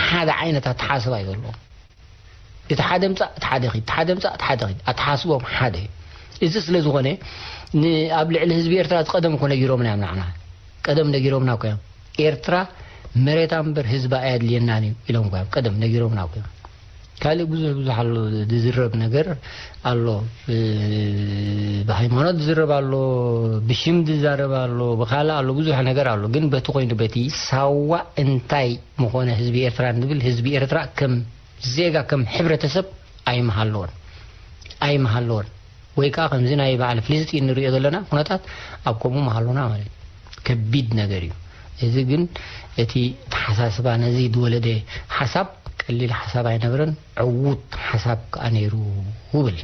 ሓደ ዓይነት ኣተሓሳስባ እዩ ዘለዎ። እቲ ሓደ ምጻእ እቲ ሓደ ኺድ፣ እቲ ሓደ ምጻእ እቲ ሓደ ኺድ፣ ኣተሓስቦም ሓደ እዩ። እዚ ስለ ዝኾነ ኣብ ልዕሊ ህዝቢ ኤርትራ ቀደም እኮ ነጊሮምና እዮም ንዓና። ቀደም ነጊሮምና እኮ እዮም። ኤርትራ መሬታ እምበር ህዝባ ኣየድልየናን እዩ ኢሎም እኮ እዮም። ቀደም ነጊሮምና እኮ እዮም። ካልእ ብዙሕ ብዙሕ ኣሎ፣ ዝዝረብ ነገር ኣሎ። ብሃይማኖት ዝዝረብ ኣሎ፣ ብሽም ዝዛረብ ኣሎ፣ ብካልእ ኣሎ፣ ብዙሕ ነገር ኣሎ። ግን በቲ ኮይኑ በቲ ሳዋ እንታይ ምኾነ ህዝቢ ኤርትራ ንብል፣ ህዝቢ ኤርትራ ከም ዜጋ ከም ሕብረተሰብ ኣይምሃለወን ኣይምሃለወን። ወይ ከዓ ከምዚ ናይ በዓል ፍልስጢን ንሪኦ ዘለና ኩነታት ኣብ ከምኡ ምሃሉና ማለት እዩ። ከቢድ ነገር እዩ። እዚ ግን እቲ ተሓሳስባ ነዚ ዝወለደ ሓሳብ ቀሊል ሓሳብ ኣይነበረን። ዕዉት ሓሳብ ከዓ ነይሩ ውብል።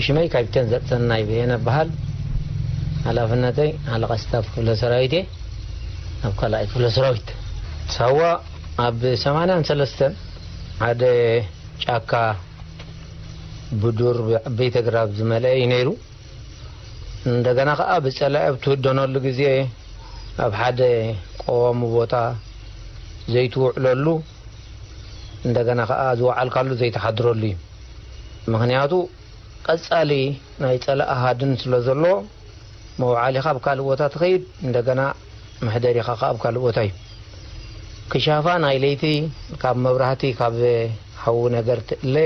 ሽመይ ካፒቴን ዘርተናይ በየነ እበሃል። ሓላፍነተይ ሓለቓ ስታፍ ክፍለ ሰራዊት እየ። ኣብ ካልኣይ ክፍለ ሰራዊት ሳዋ ኣብ ሰማንያን ሰለስተን ሓደ ጫካ ብዱር ብዓበይቲ ኣግራብ ዝመልአ እዩ ነይሩ። እንደገና ከኣ ብጸላኢ ኣብ ትህደነሉ ግዜ ኣብ ሓደ ቀዋሚ ቦታ ዘይትውዕለሉ፣ እንደገና ከኣ ዝወዓልካሉ ዘይትሓድረሉ እዩ። ምኽንያቱ ቀጻሊ ናይ ጸላኢ ሃድን ስለ ዘሎ፣ መውዓሊኻ ኣብ ካልእ ቦታ ትኸይድ፣ እንደገና መሕደሪኻ ከኣ ኣብ ካልእ ቦታ እዩ። ክሻፋ ናይ ለይቲ ካብ መብራህቲ፣ ካብ ሓዊ ነገር ትእለ፣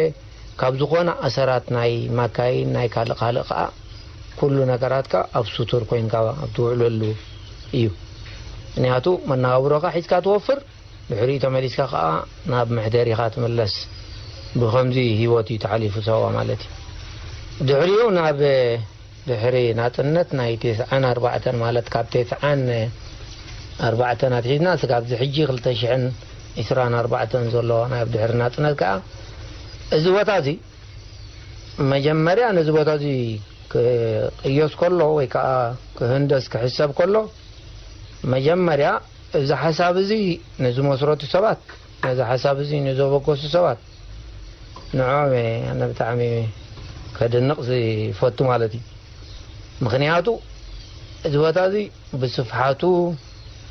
ካብ ዝኾነ ኣሰራት ናይ ማካይን፣ ናይ ካልእ ካልእ ከኣ ኩሉ ነገራትካ ኣብ ስቱር ኮይንካ ኣብ ትውዕለሉ እዩ። ምኽንያቱ መነባብሮኻ ሒዝካ ትወፍር፣ ድሕሪኡ ተመሊስካ ከኣ ናብ መሕደሪኻ ትምለስ። ብኸምዚ ህይወት እዩ ተሓሊፉ ሳዋ ማለት እዩ። ድሕሪኡ ናብ ድሕሪ ናጽነት ናይ ተስዓን ኣርባዕተን ማለት ካብ ተስዓን ኣርባዕተን ኣትሒዝና ስጋብ እዚ ሕጂ ክልተ ሽሕን ዕስራን ኣርባዕተን ዘሎ ናይ ኣብ ድሕሪ ናጽነት ከኣ እዚ ቦታ እዚ መጀመርያ ነዚ ቦታ እዚ ክቕየስ ከሎ ወይ ከኣ ክህንደስ ክሕሰብ ከሎ መጀመርያ እዚ ሓሳብ እዚ ንዝመስረቱ ሰባት፣ ነዚ ሓሳብ እዚ ንዘበገሱ ሰባት ንዕኦም እየ ኣነ ብጣዕሚ ከድንቕ ዝፈቱ ማለት እዩ። ምኽንያቱ እዚ ቦታ እዚ ብስፍሓቱ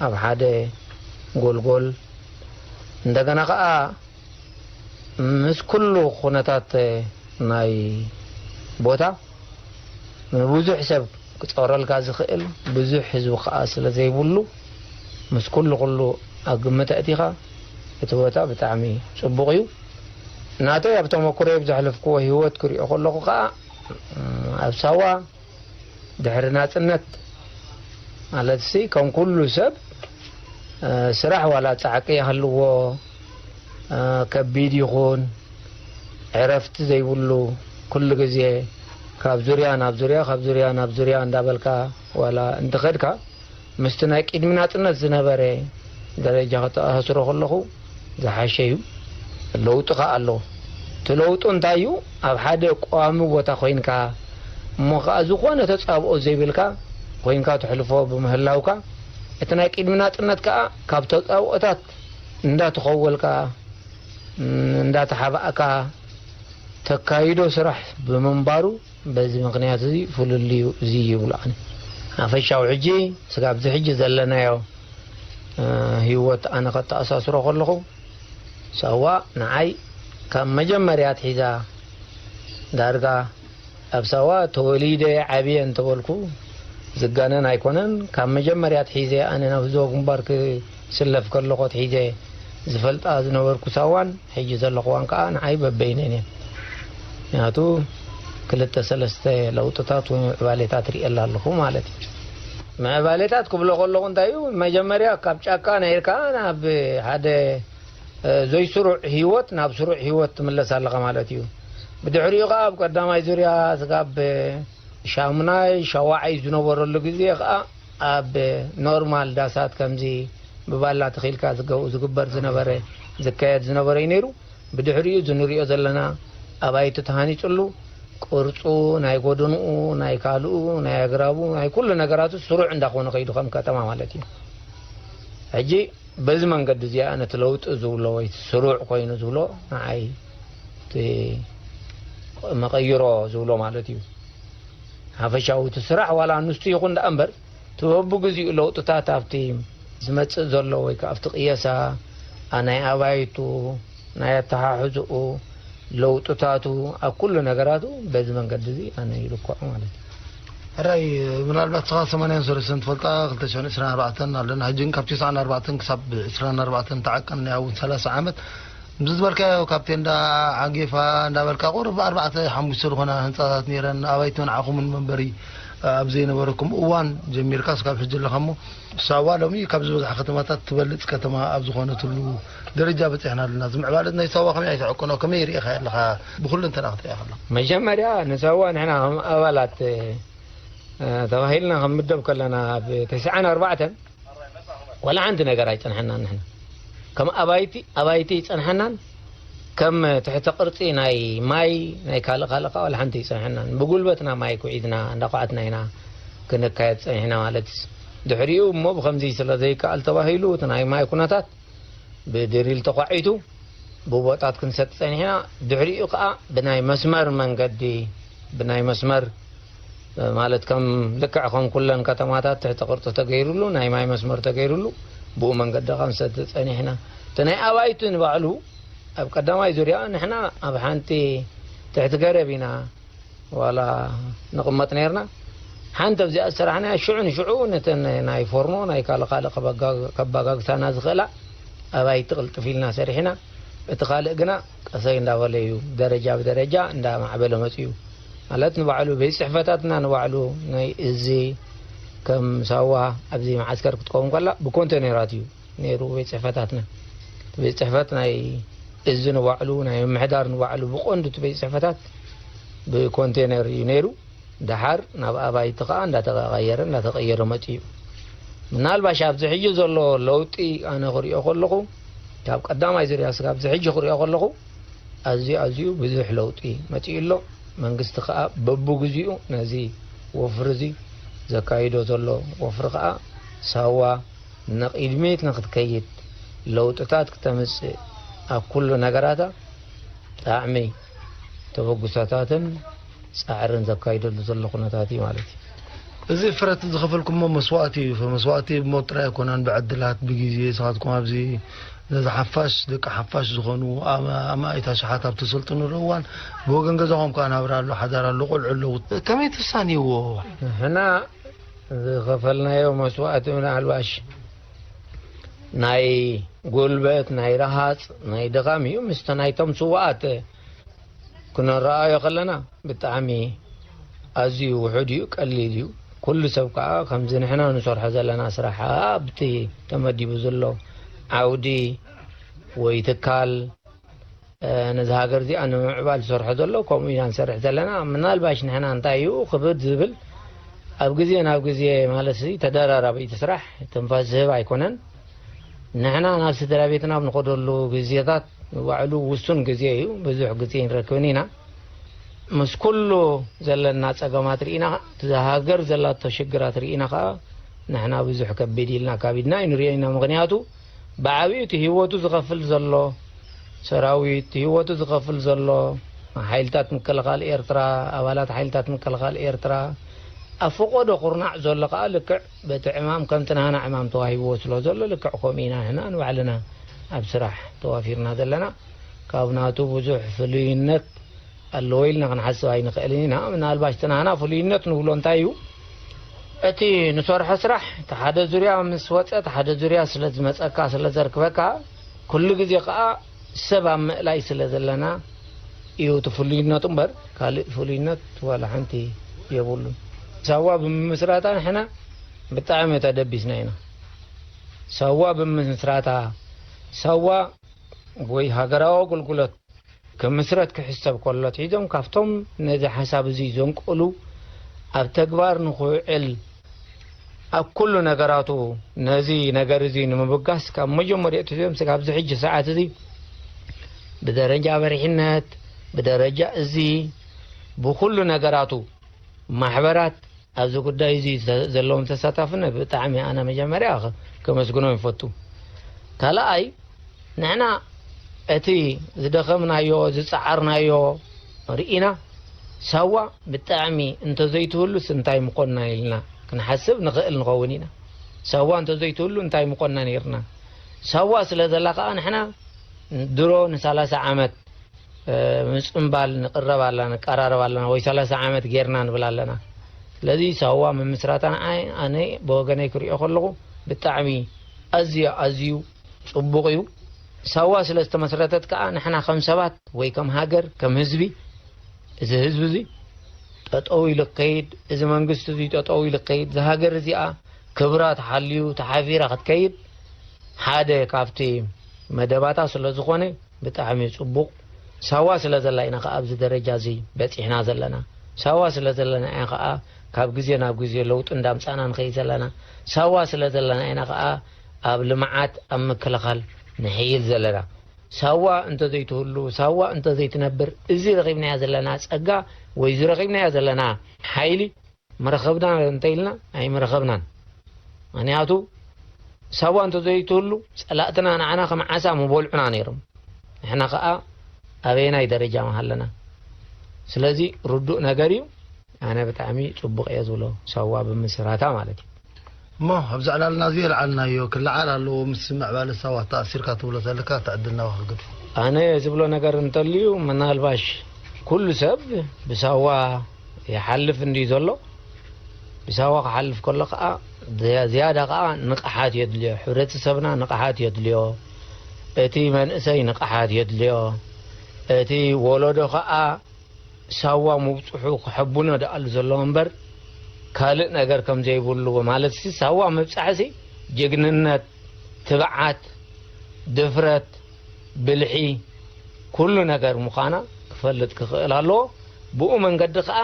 ኣብ ሓደ ጎልጎል እንደገና ከኣ ምስ ኩሉ ኩነታት ናይ ቦታ ንብዙሕ ሰብ ክጸረልካ ዝኽእል ብዙሕ ህዝቢ ከኣ ስለ ዘይብሉ ምስ ኩሉ ኩሉ ኣብ ግምት ኣእቲኻ እቲ ቦታ ብጣዕሚ ጽቡቕ እዩ። ናተይ ኣብ ተመኩሮይ ኣብ ዘሕለፍክዎ ህይወት ክሪኦ ከለኹ ከኣ ኣብ ሳዋ ድሕሪ ናጽነት ማለትሲ ከም ኩሉ ሰብ ስራሕ ዋላ ጻዕቂ ይሃልዎ ከቢድ ይኹን ዕረፍቲ ዘይብሉ ኩሉ ግዜ ካብ ዙርያ ናብ ዙርያ ካብ ዙርያ ናብ ዙርያ እንዳበልካ ዋላ እንተኸድካ ምስቲ ናይ ቅድሚ ናጽነት ዝነበረ ደረጃ ከተኣሳስሮ ከለኹ ዝሓሸ እዩ። ለውጢ ከኣ ኣሎ። እቲ ለውጢ እንታይ እዩ? ኣብ ሓደ ቀዋሚ ቦታ ኮይንካ እሞ ከኣ ዝኾነ ተጻብኦ ዘይብልካ ኮይንካ ትሕልፎ ብምህላውካ እቲ ናይ ቅድሚ ናጽነት ከኣ ካብ ተጻብኦታት እንዳተኸወልካ እንዳተሓባእካ ተካይዶ ስራሕ ብምንባሩ በዚ ምኽንያት እዚ ፍልልዩ እዚ ይብሉ ኣነ ሓፈሻዊ ሕጂ ስጋብ እዚ ሕጂ ዘለናዮ ህይወት ኣነ ከተኣሳስሮ ከለኹ ሳዋ ንዓይ ካብ መጀመርያ ኣትሒዛ ዳርጋ ኣብ ሳዋ ተወሊደ ዓብየ እንተበልኩ ዝጋነን ኣይኮነን። ካብ መጀመርያ ኣትሒዘ ኣነ ናብ ህዝባዊ ግንባር ክስለፍ ከለኹ ኣትሒዘ ዝፈልጣ ዝነበርኩ ሳዋን ሕጂ ዘለኹዋን ከዓ ንዓይ በበይነን እየን። ምክንያቱ ክልተ ሰለስተ ለውጥታት ወይ ምዕባሌታት ርእየላ ኣለኹ ማለት እዩ። ምዕባሌታት ክብሎ ከለኹ እንታይ እዩ? መጀመርያ ካብ ጫካ ነይርካ ናብ ሓደ ዘይስሩዕ ህይወት ናብ ስሩዕ ህይወት ትምለስ ኣለኻ ማለት እዩ። ብድሕሪኡ ከዓ ኣብ ቀዳማይ ዙርያ ስጋብ ሻሙናይ ሻዋዓይ ዝነበረሉ ግዜ ከዓ ኣብ ኖርማል ዳሳት ከምዚ ብባላ ተኺልካ ዝገ- ዝግበር ዝነበረ ዝካየድ ዝነበረ እዩ ነይሩ። ብድሕሪኡ እዚ ንሪኦ ዘለና ኣባይቲ ተሃኒፅሉ ቅርፁ ናይ ጎደንኡ ናይ ካልኡ ናይ ኣግራቡ ናይ ኩሉ ነገራቱ ስሩዕ እንዳኾነ ከይዱ ከም ከተማ ማለት እዩ። ሕጂ በዚ መንገዲ እዚኣ ነቲ ለውጢ ዝብሎ ወይ እቲ ስሩዕ ኮይኑ ዝብሎ ንዓይ እቲ መቐይሮ ዝብሎ ማለት እዩ። ሓፈሻዊ እቲ ስራሕ ዋላ ንሱ ይኹን ደኣ እምበር እቲ በብግዚኡ ለውጥታት ኣብቲ ዝመጽእ ዘሎ ወይ ከዓ ኣብቲ ቅየሳ ኣ- ናይ ኣባይቱ ናይ ኣተሓሕዝኡ ለውጥታቱ ኣብ ኩሉ ነገራቱ በዚ መንገዲ እዚ ኣነ ይልክዖ ማለት እዩ። ሕራይ ምናልባት ስኻ ሰማንያን ሰለስተን ትፈልጣ ክልተ ሽሕን ዕስራን ኣርባዕተን ኣለና ሕጂ ግን ካብ ተስዓን ኣርባዕተን ክሳብ ዕስራን ኣርባዕተን ተዓቀን ናይ እውን ሰላሳ ዓመት ምስ ዝበልካዮ ካብ ቴንዳ ዓጌፋ እንዳበልካ ቁሩብ ኣርባዕተ ሓሙሽተ ዝኾና ህንፃታት ነይረን ኣባይቲ ንዓኹምን መንበሪ ኣብ ዘይነበረኩም እዋን ጀሚርካ እስካብ ሕጂ ኣለኻ እሞ ሳዋ ሎሚ ካብ ዝበዝሓ ከተማታት ትበልፅ ከተማ ኣብ ዝኾነትሉ ደረጃ በፂሕና ኣለና እዚ ምዕባለት ናይ ሳዋ ከመይ ኣይትዕቅኖ ከመይ ርኢኻ ኣለኻ ብኩሉ እንተና ክትሪኣ ከለኻ መጀመርያ ንሳዋ ንሕና ከም ኣባላት ተባሂልና ከም ምደብ ከለና ኣብ ተስዓን ኣርባዕተን ዋላ ሓንቲ ነገር ኣይፀንሐናን ንሕና ከም ኣባይቲ ኣባይቲ ይፀንሐናን ከም ትሕተ ቅርጺ ናይ ማይ ናይ ካልእ ካልእ ከዓ ዋላ ሓንቲ ይጸንሐናን። ብጉልበትና ማይ ኩዒትና እንዳኳዓትና ኢና ክንካየድ ጸኒሕና። ማለት ድሕሪኡ እሞ ብከምዚ ስለ ዘይከኣል ተባሂሉ እቲ ናይ ማይ ኩነታት ብድሪል ተኳዒቱ ብቦጣት ክንሰጥ ጸኒሕና። ድሕሪኡ ከዓ ብናይ መስመር መንገዲ፣ ብናይ መስመር ማለት ከም ልክዕ ከም ኩለን ከተማታት ትሕተ ቅርጺ ተገይሩሉ፣ ናይ ማይ መስመር ተገይሩሉ፣ ብኡ መንገዲ ክንሰቲ ጸኒሕና። እቲ ናይ ኣባይቲ ንባዕሉ ኣብ ቀዳማይ ዙርያ ንሕና ኣብ ሓንቲ ትሕቲ ገረብ ኢና ዋላ ንቕመጥ ነርና። ሓንቲ ኣብዚኣ ዝሰራሕናያ ሽዑ ንሽዑ ነተን ናይ ፎርኖ ናይ ካልእ ካልእ ከባጋግታና ዝኽእላ ኣባይቲ ቅልጥፍ ኢልና ሰሪሕና። እቲ ካልእ ግና ቀሰይ እንዳበለ እዩ ደረጃ ብደረጃ እንዳማዕበለ መፅኡ። ማለት ንባዕሉ ቤት ፅሕፈታትና ንባዕሉ ናይ እዚ ከም ሳዋ ኣብዚ መዓስከር ክትከውን ከላ ብኮንቴነራት እዩ ነይሩ ቤት ፅሕፈታትና። እቲ ቤት ፅሕፈት ናይ እዚ ንባዕሉ ናይ ምምሕዳር ንባዕሉ ብቐንዱ እቲ ቤት ፅሕፈታት ብኮንቴነር እዩ ነይሩ። ደሓር ናብ ኣባይቲ ከዓ እንዳተቀየረ እንዳተቀየረ መፅኡ። ምናልባሽ ኣብዚ ሕጂ ዘሎ ለውጢ ኣነ ክሪኦ ከለኹ ካብ ቀዳማይ ዙርያ ስጋብ እዚ ሕጂ ክሪኦ ከለኹ ኣዝዩ ኣዝዩ ብዙሕ ለውጢ መፂኡ ኣሎ። መንግስቲ ከዓ በብግዚኡ ነዚ ወፍሪ እዚ ዘካይዶ ዘሎ ወፍሪ ከዓ ሳዋ ንቕድሚት ንክትከይድ ለውጥታት ክተምፅእ ኣብ ኩሉ ነገራታ ብጣዕሚ ተበግሶታትን ፃዕርን ዘካይደሉ ዘሎ ኩነታት እዩ ማለት እዩ። እዚ ፍረት ዝኸፈልኩሞ መስዋእቲ እዩ። መስዋእቲ ብሞት ጥራይ ኣይኮነን፣ ብዕድላት፣ ብግዜ። ንስኻትኩም ኣብዚ ነዚ ሓፋሽ፣ ደቂ ሓፋሽ ዝኾኑ ኣማ- ኣማኢት ኣሽሓት ኣብ ትስልጥኑሉ እዋን ብወገን ገዛኹም ከኣ ናብራ ኣሎ፣ ሓዳር ኣሎ፣ ቆልዑ ኣለዉ። ከመይ ትሳንይዎ? ንሕና ዝኸፈልናዮ መስዋእቲ ምናልባሽ ናይ ጉልበት፣ ናይ ረሃፅ፣ ናይ ድኻም እዩ። ምስቲ ናይቶም ስዋኣት ክነረኣዮ ከለና ብጣዕሚ ኣዝዩ ውሑድ እዩ፣ ቀሊል እዩ። ኩሉ ሰብ ከዓ ከምዚ ንሕና ንሰርሖ ዘለና ስራሕ ኣብቲ ተመዲቡ ዘሎ ዓውዲ ወይ ትካል፣ እ፣ ነዚ ሃገር እዚኣ ንምምዕባል ዝሰርሖ ዘሎ ከምኡ ኢና ንሰርሕ ዘለና። ምናልባሽ ንሕና እንታይ እዩ ክብድ ዝብል ኣብ ግዜ ናብ ግዜ ማለት እዚ ተደራራቢ እቲ ስራሕ ትንፋስ ዝህብ ኣይኮነን። ንሕና ናብ ስድራ ቤትና ኣብ ንኸደሉ ግዜታት ንባዕሉ ውሱን ግዜ እዩ፣ ብዙሕ ግዜ ይንረክብን ኢና። ምስ ኩሉ ዘለና ጸገማት ርኢና፣ እቲ ሃገር ዘላቶ ሽግራት ርኢና ከኣ ንሕና ብዙሕ ከቢድ ኢልና ካቢድና ኣይንርእዮን ኢና። ምኽንያቱ ብዓቢኡ እቲ ህይወቱ ዝኸፍል ዘሎ ሰራዊት፣ ህይወቱ ዝኸፍል ዘሎ ሓይልታት ምክልኻል ኤርትራ፣ ኣባላት ሓይልታት ምክልኻል ኤርትራ፣ ኣብ ፈቐዶ ኩርናዕ ዘሎ ከኣ ልክዕ በቲ ዕማም ከምቲ ናህና ዕማም ተዋሂብዎ ስለ ዘሎ ልክዕ ከምኡ ኢና ንሕና ንባዕልና ኣብ ስራሕ ተዋፊርና ዘለና። ካብ ናቱ ብዙሕ ፍሉይነት ኣለዎ ኢልና ክንሓስብ ኣይንኽእልን ኢና። ምናልባሽ እቲ ናህና ፍሉይነት ንብሎ እንታይ እዩ? እቲ ንሰርሖ ስራሕ እቲ ሓደ ዙርያ ምስ ወፀ፣ እቲ ሓደ ዙርያ ስለ ዝመፀካ፣ ስለ ዘርክበካ፣ ኩሉ ግዜ ከዓ ሰብ ኣብ ምእላይ ስለ ዘለና እዩ እቲ ፍሉይነቱ እምበር ካልእ ፍሉይነት ዋላ ሓንቲ የብሉን። ሳዋ ብምምስራታ ንሕና ብጣዕሚ ተደቢስና ኢና። ሳዋ ብምምስራታ፣ ሳዋ ወይ ሃገራዊ ኣገልግሎት ክምስረት ክሕሰብ ከሎ ኣትሒዞም ካብቶም ነዚ ሓሳብ እዚ ዘንቀሉ፣ ኣብ ተግባር ንኽውዕል ኣብ ኩሉ ነገራቱ ነዚ ነገር እዚ ንምብጋስ ካብ መጀመርያ ኣትሒዞም ስጋብ ኣብዚ ሕጂ ሰዓት እዚ ብደረጃ መሪሕነት፣ ብደረጃ እዚ፣ ብኩሉ ነገራቱ ማሕበራት ኣብዚ ጉዳይ እዚ ዘ- ዘለዎም ተሳታፍነት ብጣዕሚ ኣነ መጀመርያ ከ- ከመስግኖም ይፈቱ። ካልኣይ ንሕና እቲ ዝደኸምናዮ ዝፀዓርናዮ ርኢና ሳዋ ብጣዕሚ እንተዘይትህሉስ እንታይ ምኾንና ኢልና ክንሓስብ ንኽእል ንኸውን ኢና። ሳዋ እንተዘይትህሉ እንታይ ምኾንና ነይርና? ሳዋ ስለ ዘላ ከዓ ንሕና ድሮ ንሰላሳ ዓመት ምፅምባል ንቅረብ ኣለና ንቀራረብ ኣለና ወይ ሰላሳ ዓመት ጌርና ንብል ኣለና። ስለዚ ሳዋ ምምስራታ ንዓይ ኣነ ብወገነይ ክሪኦ ከለኹ ብጣዕሚ ኣዝዩ ኣዝዩ ፅቡቕ እዩ። ሳዋ ስለ ዝተመስረተት ከዓ ንሕና ከም ሰባት ወይ ከም ሃገር ከም ህዝቢ እዚ ህዝቢ እዚ ጠጠው ኢሉ ክከይድ፣ እዚ መንግስቲ እዚ ጠጠው ኢሉ ክከይድ፣ እዚ ሃገር እዚኣ ክብራ ተሓልዩ ተሓፊራ ክትከይድ ሓደ ካብቲ መደባታ ስለ ዝኾነ ብጣዕሚ ጽቡቕ። ሳዋ ስለ ዘላ ኢና ከኣ ኣብዚ ደረጃ እዚ በጺሕና ዘለና። ሳዋ ስለ ዘለና ኢና ከኣ ካብ ግዜ ናብ ግዜ ለውጢ እንዳምጻእና ንኸይድ ዘለና። ሳዋ ስለ ዘለና ኢና ከኣ ኣብ ልምዓት ኣብ ምክልኻል ንሕይል ዘለና። ሳዋ እንተዘይትህሉ፣ ሳዋ እንተዘይትነብር፣ እዚ ረኺብናዮ ዘለና ጸጋ ወይ እዚ ረኺብናዮ ዘለና ሓይሊ መረኸብና እንተኢልና ኣይመረኸብናን። ምኽንያቱ ሳዋ እንተዘይትህሉ ጸላእትና ንዓና ከም ዓሳ ምበልዑና ነይሮም። ንሕና ኸኣ ኣበየናይ ደረጃ ምሃለና? ስለዚ ርዱእ ነገር እዩ። ኣነ ብጣዕሚ ጽቡቕ እየ ዝብሎ፣ ሳዋ ብምስራታ ማለት እዩ። እሞ ኣብዚ ዕላልና እዚ የልዓልናዮ ክልዓል ኣለዎ፣ ምስ ምዕባለ ሳዋ ተኣሲርካ ትብሎ ዘለካ ትዕድል ናባኻ ግድፎ። ኣነ ዝብሎ ነገር እንተልዩ፣ ምናልባሽ ኩሉ ሰብ ብሳዋ ይሓልፍ እንድዩ ዘሎ። ብሳዋ ክሓልፍ ከሎ ከኣ ዝያ-፣ ዝያዳ ከኣ ንቕሓት የድልዮ። ሕብረተሰብና ንቕሓት የድልዮ። እቲ መንእሰይ ንቕሓት የድልዮ። እቲ ወለዶ ከኣ ሳዋ ምብጽሑ ክሕብኖ ደኣሉ ዘለዎ እምበር ካልእ ነገር ከም ዘይብሉ፣ ማለትሲ ሳዋ ምብጻሕሲ ጅግንነት፣ ትብዓት፣ ድፍረት፣ ብልሒ፣ ኩሉ ነገር ምዃና ክፈልጥ ክኽእል ኣለዎ። ብኡ መንገዲ ከኣ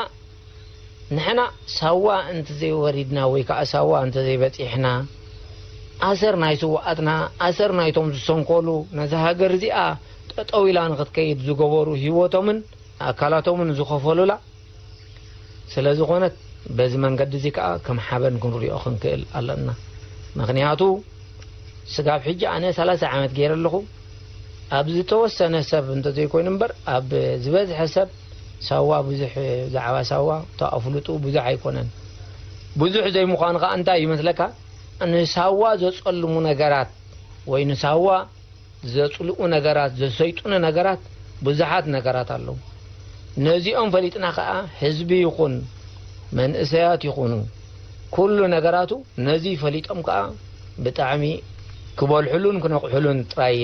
ንሕና ሳዋ እንተዘይወሪድና ወይ ከኣ ሳዋ እንተዘይበጺሕና፣ ኣሰር ናይ ስውኣትና፣ ኣሰር ናይቶም ዝሰንከሉ፣ ነዛ ሃገር እዚኣ ጠጠው ኢላ ንኽትከይድ ዝገበሩ ህይወቶምን ኣካላቶምን ዝኸፈሉላ፣ ስለ ዝኾነት፣ በዚ መንገዲ እዚ ከኣ ከም ሓበን ክንሪኦ ክንክእል ኣለና። ምኽንያቱ፣ ስጋብ ሕጂ ኣነ ሰላሳ ዓመት ገይረ ኣለኹ። ኣብ ዝተወሰነ ሰብ እንተዘይኮይኑ እምበር፣ ኣብ ዝበዝሐ ሰብ ሳዋ ብዙሕ፣ ብዛዕባ ሳዋ እቶ ኣፍልጡ ብዙሕ ኣይኮነን። ብዙሕ ዘይምዃኑ ከኣ እንታይ ይመስለካ? ንሳዋ ዘጸልሙ ነገራት ወይ ንሳዋ ዘጽልኡ ነገራት፣ ዘሰይጥኑ ነገራት ብዙሓት ነገራት ኣለዉ። ነዚኦም ፈሊጥና ከኣ ህዝቢ ይኹን መንእሰያት ይኹኑ ኩሉ ነገራቱ ነዚ ፈሊጦም ከኣ ብጣዕሚ ክበልሕሉን ክነቕሕሉን ጥራይ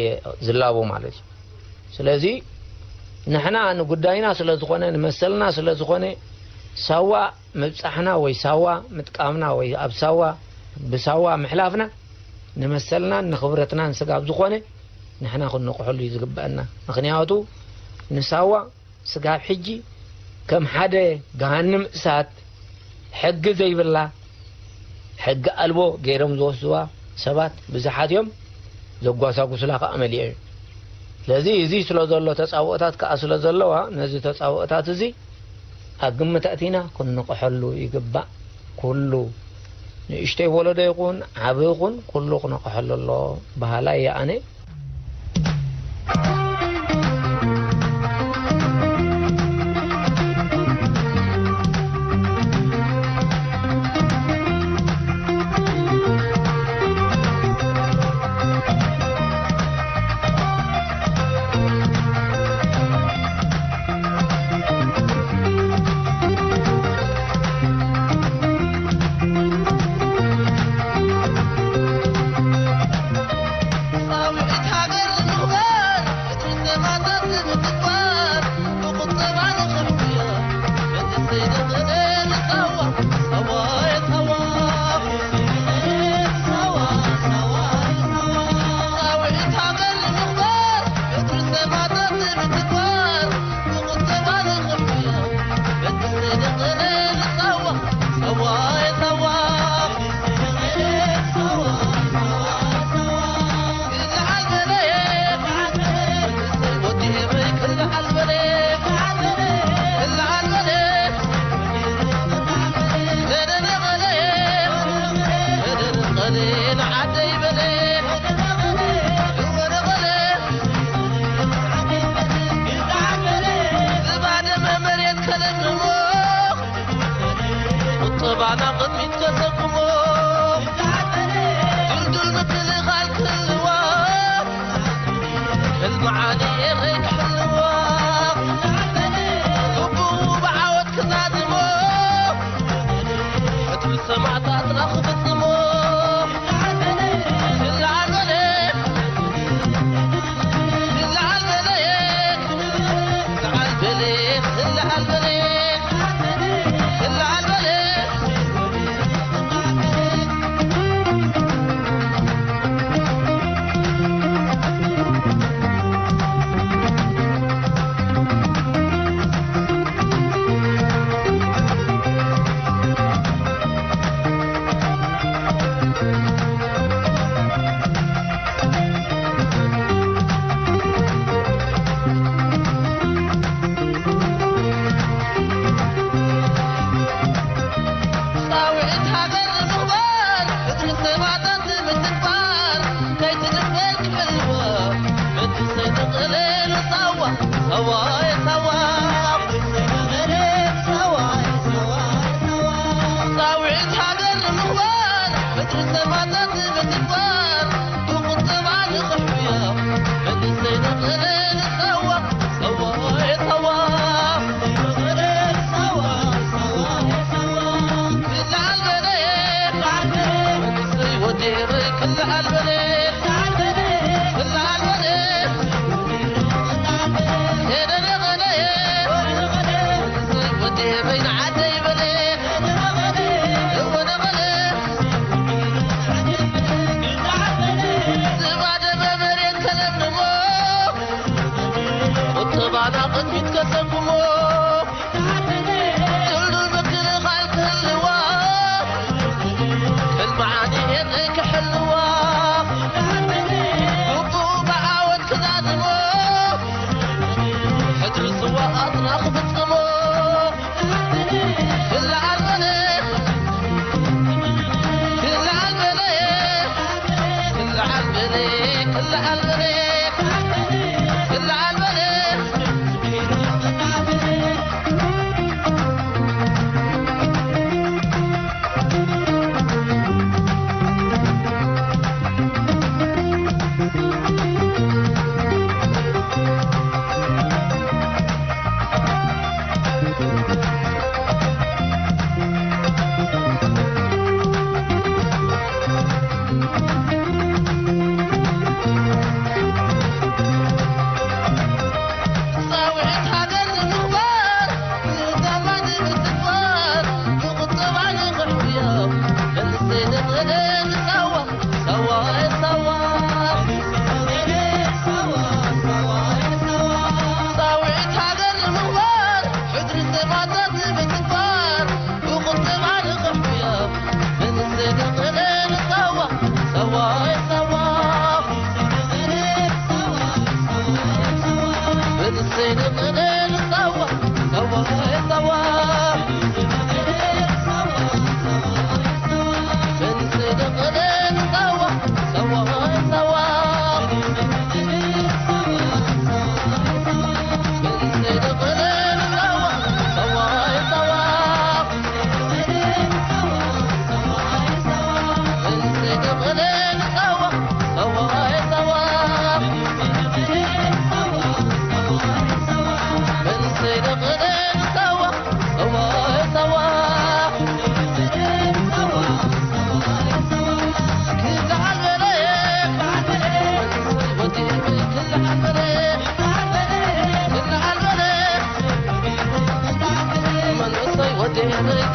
ዝላቦ ማለት እዩ። ስለዚ ንሕና ንጉዳይና ስለ ዝኾነ፣ ንመሰልና ስለ ዝኾነ፣ ሳዋ ምብጻሕና ወይ ሳዋ ምጥቃምና ወይ ኣብ ሳዋ፣ ብሳዋ ምሕላፍና ንመሰልናን ንኽብረትናን ስጋብ ዝኾነ ንሕና ክንንቕሐሉ እዩ ዝግበአና። ምኽንያቱ ንሳዋ ስጋብ ሕጂ ከም ሓደ ገሃንም እሳት ሕጊ ዘይብላ፣ ሕጊ ኣልቦ ገይሮም ዝወስድዋ ሰባት ብዙሓት እዮም። ዘጓሳጉስላ ከኣ መሊኦ እዩ። ስለዚ እዚ ስለ ዘሎ፣ ተጻብኦታት ከኣ ስለ ዘለዋ፣ ነዚ ተጻብኦታት እዚ ኣብ ግምት ኣእቲና ክንንቕሐሉ ይግባእ። ኩሉ ንእሽተይ ወለዶ ይኹን ዓቢ ይኹን ኩሉ ክነቕሐሉ ኣሎ በሃላይ እየ ኣነ። ዝባደመ መሬት ከለምልሞ፣ ቁጠባና ቅድሚት ከሰጉሞ፣ ድልዱል ምክልኻል ክህልዋ፣ ሕልሚ ዓሊ ኤረይ ክሕልዋ፣ ግቡእ ብዓወት ክዛዝሞ፣ ዕድል ሰማእታትና ክፍጽሞ።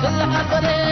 ክልዓል በለ